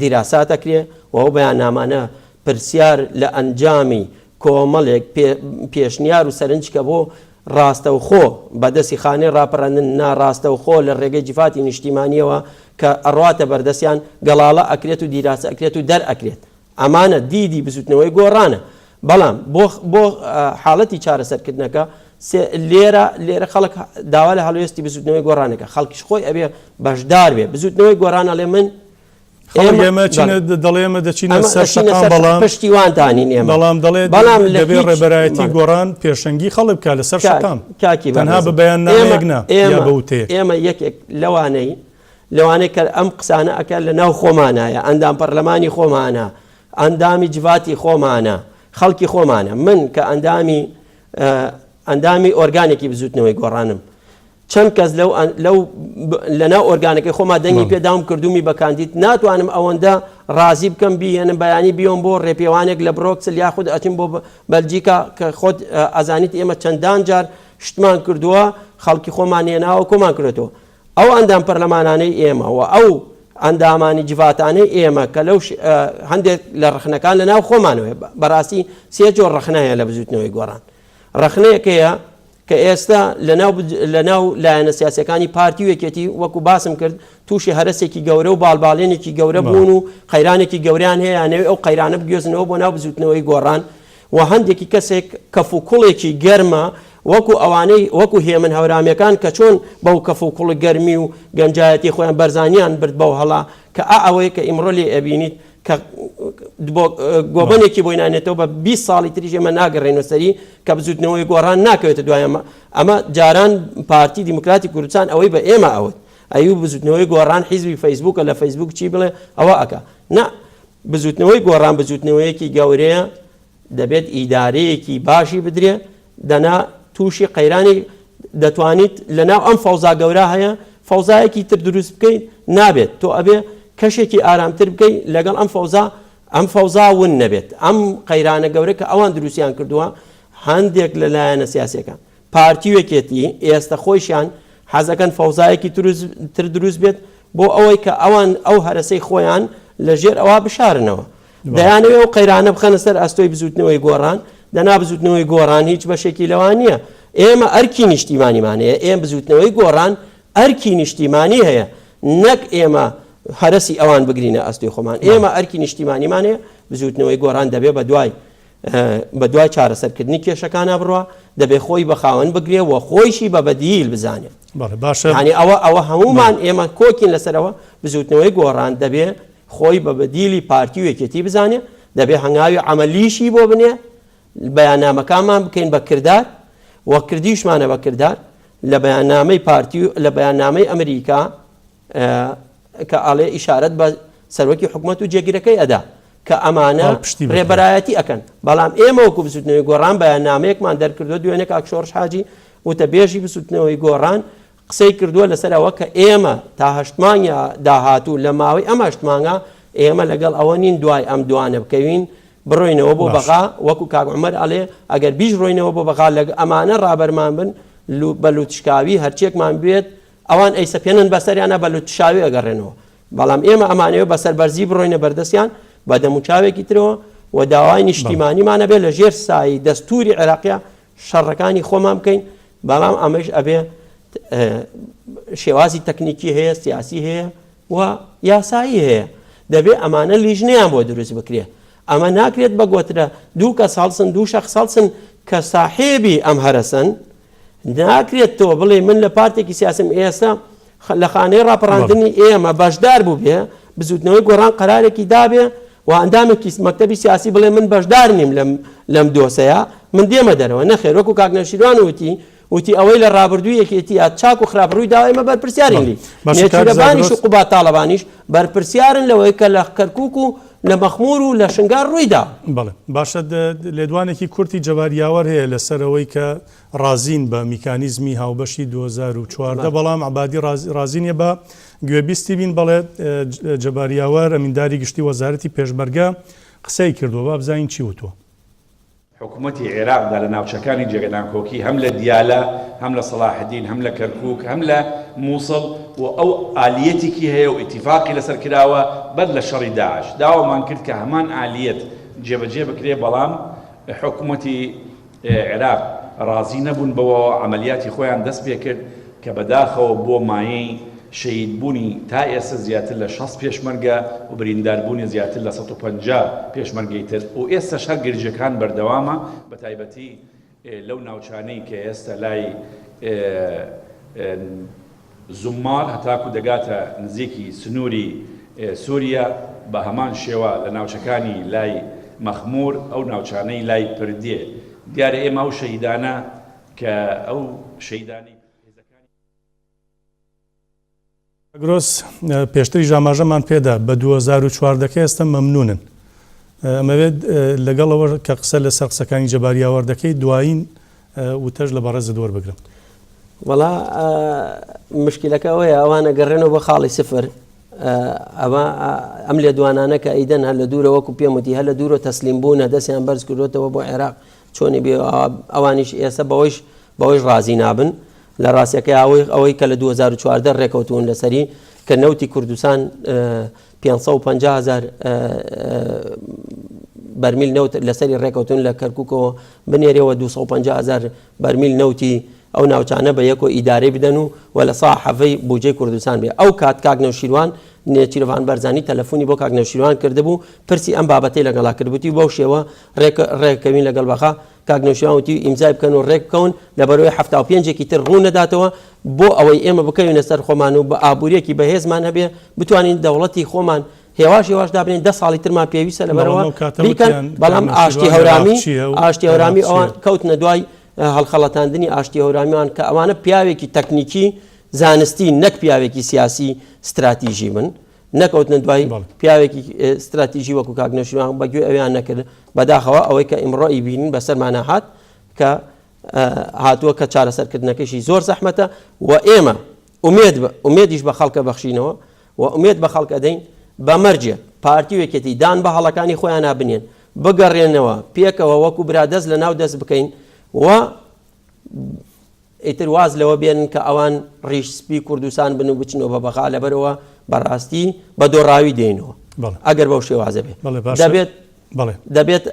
دیراسات ئەکرێ و ئەو بەیاننامانە پرسیار لە ئەنجامی کۆمەڵێک پێشنیار و سەرنج کە بۆ ڕاستەوخۆ بە دەستی خانەی ڕاپەڕاندن ناڕاستەوخۆ لە ڕێگەی جڤاتی نیشتیمانیەوە کە ئەڕواتە بەردەستیان گەڵاڵە ئەکرێت و دیراسە ئەکرێت و دەرئەکرێت. ئەمانە دیدی بزوتنەوەی گۆڕانە بەڵام بۆ بۆ حاڵەتی چارەسەرکردنەکە لێرە لێرە خەڵک داوا لە هەڵوێستی بزوتنەوەی گۆڕانەکە خەڵکیش خۆی ئەبێ بەشدار بێ بزوتنەوەی گۆڕان ئەڵێ من ئێمە دەڵێ ئێمە دەچینە سەر شەقام بەڵام پشتیوانتانین ئێمە بەڵام دەڵێ بەڵام دەبێ ڕێبەرایەتی گۆڕان پێشەنگی خەڵک بکا لەسەر شەقام کاکی تەنها بە بەیاننامەیەک نا یا بە وتەیەک ئێمە یەکێک لەوانەی لەوانەیە کە ئەم قسانە ئەکات لە ناو خۆمانایە، ئەندام پەرلەمانی خۆمانە، ئەندامی جڤاتی خۆمانە، خەڵکی خۆمانە. من کە ئەندامی ئەندامی ئۆرگانێکی بزوتنەوەی گۆڕانم، چەند کەس لەو لەو لەناو ئۆرگانەکەی خۆما دەنگی پێداوم کردومی بە کاندید ناتوانم ئەوەندە ڕازی بکەم بیهێنم بەیانی بیۆم بۆ ڕێپێوانێک لە برۆکسل یاخود ئەچم بۆ بەلجیکا کە خۆت ئەزانیت ئێمە چەندان جار شتمان کردووە خەڵکی خۆمان هێناوە کۆمان کردێتەوە ئەو ئەندام پەرلەمانانەی ئێمە و ئەو ئەندامانی جڤاتانەی ئێمە کە لەو هەندێک لە ڕەخنەکان لە ناو خۆمانەوە بەڕاستی سێ جۆر ڕەخنە هەیە لە بزوتنەوەی گۆڕان ڕەخنەیەک هەیە کە ئێستا لە ناو لایەنە سیاسەکانی پارتی و یەکێتی وەکو باسم کرد تووشی هەرسێکی گەورە و باڵباڵێنێکی گەورە بوون و قەیرانێکی گەوریان هەیە نەوێ ئەو قەیرانە بگوێزنەوە بۆ ناو بزوتنەوەی گۆڕان و هەندێکی کەسێک کەف و کوڵێکی گەرمە وەکو ئەوانەی وەکو هێمن هەورامیەکان کە چۆن بەو کەف و کوڵ گەرمی و گەنجایەتی خۆیان بەرزانیان برد بەو هەڵا کە ئا ئەوەیە کە ئیمڕۆ لێ ئەبینیت کە گۆبەنێکی بۆی نانێتەوە بە 20 ساڵی تریش ئێمە ناگەڕێنەوە سەری کە بزوتنەوەی گۆڕان ناکەوێتە دوای ئەمە ئەمە جاران پارتی دیموکراتی کوردستان ئەوەی بە ئێمە ئەوت ئەیو بزوتنەوەی گۆڕان حیزبی فەیسبوکە لە فەیسبوک چی بڵێ ئەوە ئەکا نا بزوتنەوەی گۆڕان بزوتنەوەیەکی گەورەیە دەبێت ئیدارەیەکی باشی بدرێ دەنا تووشی قەیرانی دەتوانیت لەناو ئەم فەوزا گەورە هەیە فەوزایەکی تر دروست بکەیت نابێت تۆ ئەبێ کەشێکی ئارامتر بکەیت لەگەڵ ئەم فەوزا ئەم فەوزا ون نەبێت ئەم قەیرانە گەورە کە ئەوان دروستیان کردووە هەندێک لە لایەنە سیاسەکان پارتی و یەکێتی ئێستە خۆیشیان حەزەکەن فەوزایەکی تر دروست بێت بۆ ئەوەی کە ئەوان ئەو هەرەسەی خۆیان لە ژێر ئەوە بشارنەوە. دەیانەوێ ئەو قەیرانە بخەنە سەر ئەستۆی بزوتنەوەی گۆڕان، دەنا بزوتنەوەی گۆڕان هیچ بەشێکی لەوان نییە. ئێمە ئەرکی نیشتیمانیمان هەیە، ئێمە بزوتنەوەی گۆڕان ئەرکی نیشتیمانی هەیە، نەک ئێمە هەرەسی ئەوان بگرینە ئەستۆی خۆمان. ئێمە ئەرکی نیشتیمانیمان هەیە، بزوتنەوەی گۆڕان دەبێ بە دوای بە دوای چارەسەرکردنی کێشەکانا بڕوا، دەبێ خۆی بە خاوەن بگرێ و خۆیشی بە بەدیل بزانێ. بەڵێ باشە. یانی ئەوە ئەوە هەموومان ئێمە کۆکین لەسەر ئەوە، بزووتنەوەی گۆڕان دەبێ خۆی بە بەدیلی پارتی و یەکێتی بزانێ، دەبێ هەنگاوی عەمەلیشی بۆ بنێ، بەیاننامەکانمان بکەین بە کردار و کردیشمانە بە کردار، لە بەیاننامەی پارتی و لە بەیاننامەی ئەمریکا کە ئەڵێ ئیشارەت بە سەرۆکی حکومەت و جێگرەکەی ئەدا کە ئەمانە پاڵپشتی بکرێن. ڕێبەرایەتی ئەکەن بەڵام ئێمە وەکو بزوتنەوەی گۆڕان بەیاننامەیەکمان دەرکردووە دوێنێ کاک شۆڕش حاجی وتەبێژی بزوتنەوەی گۆڕان. قسەی کردووە لەسەر ئەوە کە ئێمە تا هەشت مانگی داهاتوو لە ماوەی ئەم هەشت مانگە ئێمە لەگەڵ ئەوە نین دوای ئەم دوانە بکەوین بڕۆینەوە بۆ بەغا وەکو کاک عومەر ئەڵێ ئەگەر بیش ڕۆینەوە بۆ بەغا لەگ ئەمانە ڕابەرمان بن بە لوتشکاوی هەرچیەکمان بوێت ئەوان ئەیسەپێنن بەسەریانە بە لوتشاوی ئەگەڕێنەوە بەڵام ئێمە ئەمانەوێ بە سەربەرزی بڕۆینە بەردەستیان بە دەموچاوێکی ترەوە و داوای نیشتیمانیمان ئەبێ لە ژێر سایەی دەستوری عێراقیا شەڕەکانی خۆمان بکەین بەڵام ئەمەش ئەبێ شێوازی تەکنیکی هەیە سیاسی هەیە و یاسایی هەیە دەبێ ئەمانە لیژنەیان بۆ دروست بکرێ ئەمە ناکرێت بە گۆترە دوو کەس هەڵسن دوو شەخس هەڵسن کە ساحێبی ئەم هەرەسەن ناکرێت تۆ بڵێ من لە پارتێکی سیاسم ئێستا لە خانەی ڕاپەڕاندنی ئێمە بەشدار بووبێ، بزووتنەوەی گۆڕان قەرارێکی دابێ و ئەندامێکی مەکتەبی سیاسی بڵێ من بەشدار نیم لەم لەم دۆسەیە، من دێمە دەرەوە. نەخێر وەکو کاک نەوشیروان وتی، وتی ئەوەی لە ڕابردووی یەکێتییە چاک و خراپ ڕووی داوە ئێمە بەرپرسیارین لێی. باشە کاک نێچیرەڤانیش و زاگرۆس. قوباد تاڵەبانیش بەرپرسیارن لەوەی کە لە کەرکووک و لە مەخموور و لە شنگال ڕووی داوە. بەڵێ باشە لێدوانێکی کورتی جەبار یاوەر هەیە لەسەر ئەوەی کە ڕازین بە میکانیزمی هاوبەشی 2014 بەڵام عەبادی ڕازی نیە با گوێبیستی بین بەڵێ جەبار یاوەر ئەمینداری گشتی وەزارەتی پێشمەرگە قسەی کردووە با بزانین چی وتووە. حکومەتی عێراقدا لە ناوچەکانی جێگە ناکۆکی هەم لە دیالە هەم لە سەڵاحەدین هەم لە کەرکوک هەم لە موسڵ و ئەو ئالیەتێکی هەیە و ئیتیفاقی لەسەر کراوە بەر لە شەڕی داعش داوامان کرد کە هەمان ئالیەت جێبەجێ بکرێ بەڵام حکومەتی عێراق ڕازی نەبوون بەوەوە عەمەلیاتی خۆیان دەست پێکرد کە بەداخەوە بووە مایەی شەهید بوونی تا ئێستا زیاتر لە 60 پێشمەرگە و بریندار بوونی زیاتر لە 150 پێشمەرگەی تر و ئێستاش هەر گرژیەکان بەردەوامە بەتایبەتی لەو ناوچانەی کە ئێستا لای زوممار هەتاکو دەگاتە نزیکی سنووری سوریە، بە هەمان شێوە لە ناوچەکانی لای مەخموور، ئەو ناوچانەی لای پردێ. دیارە ئێمە ئەو شەهیدانە کە ئەو شەهیدانەی هێزەکانی. زاگرۆس، پێشتریش ئاماژەمان پێدا، بە 2014 کە ئێستا مەمنوونن. ئەمەوێت لەگەڵ ئەوە کە قسە لەسەر قسەکانی جەبار یاوەر دەکەیت، دوایین وتەش لە بەڕێزت وەربگرم. وەڵا مشکلەکە ئەوەیە ئەوان ئەگەڕێنەوە بۆ خاڵی سفر ئەوە ئەم لێدوانانە کە ئەیدەن هەر لە دوورە وەکو پێم وتی هەر لە دوورە تەسلیم بوونە دەستیان بەرز کردوێتەوە بۆ عێراق چۆنی بێ ئەوانیش ئێستا بەوەیش بەوەیش ڕازی نابن لە ڕاستیەکەی ئەوەی ئەوەی کە لە 2014 ڕێکەوتون لەسەری کە نەوتی کوردستان 550 هزار بەرمیل نەوت لەسەری ڕێکەوتون لە کەرکوکەوە بنێرێ و 250 هزار بەرمیل نەوتی ئەو ناوچانە بە یەکۆ ئیدارەی بدەن و و لە سا حەڤەی بوجەی کوردستان بێ ئەو کات کاک نەوشیروان نێچیرڤان بەرزانی تەلەفونی بۆ کاک نەوشیروان کردبوو پرسی ئەم بابەتەی لەگەڵا کردبووتی بەو شێوە ڕێک ڕێکەوین لەگەڵ بەغا کاک نەوشیروان وتی ئیمزای بکەن و ڕێک بکەون لەبەرەوەی 75 ێکی تر ڕوو نەداتەوە بۆ ئەوەی ئێمە بکەوینە سەر خۆمان و بە ئابووریەکی بەهێزمان هەبێ بتوانین دەوڵەتی خۆمان هێواش هێواش دابنێین دە ساڵی ترمان پێویستە لەبەرەوە بیکەن بەڵام ئاشتی هەورامی ئاشتی هەورامی ئەوان کەوتنە دوای هەڵخەڵەتاندنی ئاشتی هەورامیان کە ئەوانە پیاوێکی تەکنیکی زانستی نەک پیاوێکی سیاسی ستراتیژی بن نەکەوتنە دوای پیاوێکی ستراتیژی وەکو کاک نەوشیروان بەگوێ ئەویان نەکرد بەداخەوە ئەوەی کە ئیمڕۆ ئیبینین بەسەرمانە هات کە هاتووە کە چارەسەرکردنەکەشی زۆر زەحمەتە و ئێمە ئومێد ئومێدیش بە خەڵکە بەخشینەوە و ئومێد بە خەڵک ئەدەین بە مەرجێک پارتی و یەکێتی دان بە هەڵەکانی خۆیانا بنێن بگەڕێنەوە پێکەوە وەکو برا دەست لە ناو دەست بکەین و ئیتر واز لەوە بێنن کە ئەوان ڕیش سپی کوردستان بن و بچنەوە بە بەغا لەبەرەوە بەڕاستی بە دۆڕاوی دێنەوە ئەگەر بەو شێوازە بێ دەبێت دەبێت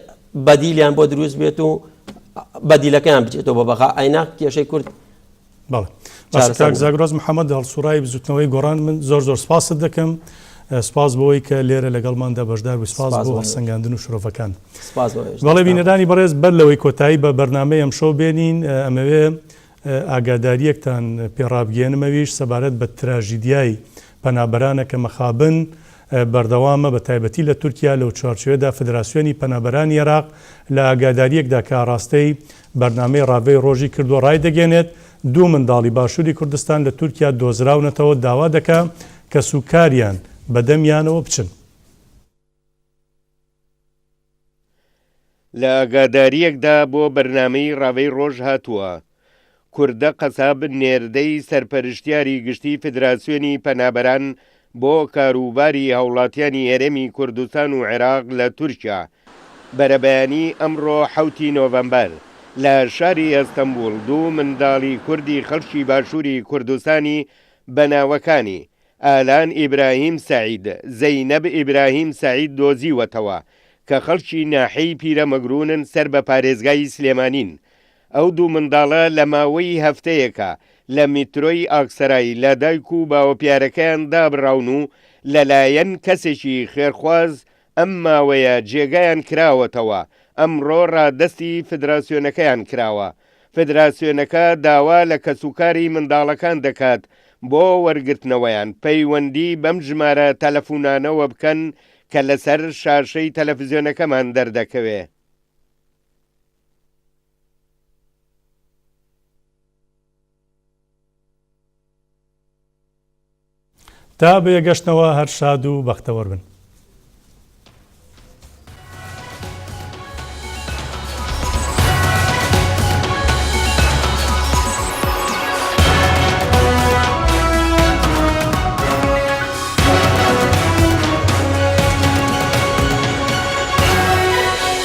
بەدیلیان بۆ دروست بێت و بەدیلەکەیان بچێتەوە بە بەغا ئەینا کێشەی کورد بەڵێ باشە کاک زاگرۆس محەمەد هەڵسوڕاوی بزوتنەوەی گۆڕان من زۆر زۆر سپاست دەکەم سپاس بۆی کە لێرە لەگەڵماندا بەشدار بووی سپاس بۆ هەڵسەنگاندن و شرۆڤەکان بەڵێ بینەرانی بەڕێز بەر لەوەی کۆتایی بە بەرنامەی ئەمشەو بێنین ئەمەوێ ئاگاداریەکتان پێڕابگەێنم ئەویش سەبارەت بە تراژیدیای پەنابەرانە کە مەخابن بەردەوامە بە تایبەتی لە تورکیا، لەو چوارچێوەیەدا فدراسیۆنی پەنابەرانی عێراق لە ئاگادارییەکدا کە ئاڕاستەی بەرنامەی ڕاڤەی ڕۆژی کردووە ڕایدەگەیەنێت، دوو منداڵی باشووری کوردستان لە تورکیا دۆزراونەتەوە داوا دەکا کەسوکاریان بەدەمیانەوە بچن. لە ئاگادارییەکدا بۆ بەرنامەی ڕاڤەی ڕۆژ هاتووە. کوردە قەساب نێردەی سەرپەرشتیاری گشتی فدراسیۆنی پەنابەران بۆ کاروباری هاوڵاتیانی هەرێمی کوردستان و عێراق لە تورکیا بەرەبەیانی ئەمڕۆ حەوتی نۆڤەمبەر لە شاری ئەستەنبوڵ دوو منداڵی کوردی خەڵکی باشووری کوردستانی بە ناوەکانی، ئالان ئیبراهیم سەعید، زەینەب ئیبراهیم سەعید دۆزیوەتەوە کە خەڵکی ناحیەی پیرەمەگروونن سەر بە پارێزگای سلێمانین. ئەو دوو منداڵە لە ماوەی هەفتەیەکە لە میترۆی ئاکسەرای لە دایک و باوەپیارەکەیان دابڕاون و لەلایەن کەسێکی خێرخواز ئەم ماوەیە جێگایان کراوەتەوە، ئەمڕۆ ڕادەستی فدراسیۆنەکەیان کراوە. فدراسیۆنەکە داوا لە کەسوکاری منداڵەکان دەکات بۆ وەرگرتنەوەیان پەیوەندی بەم ژمارە تەلەفونانەوە بکەن کە لەسەر شاشەی تەلەفزیۆنەکەمان دەردەکەوێ. تا بەیەگەشتنەوە هەر شاد و بەختەوەر بن.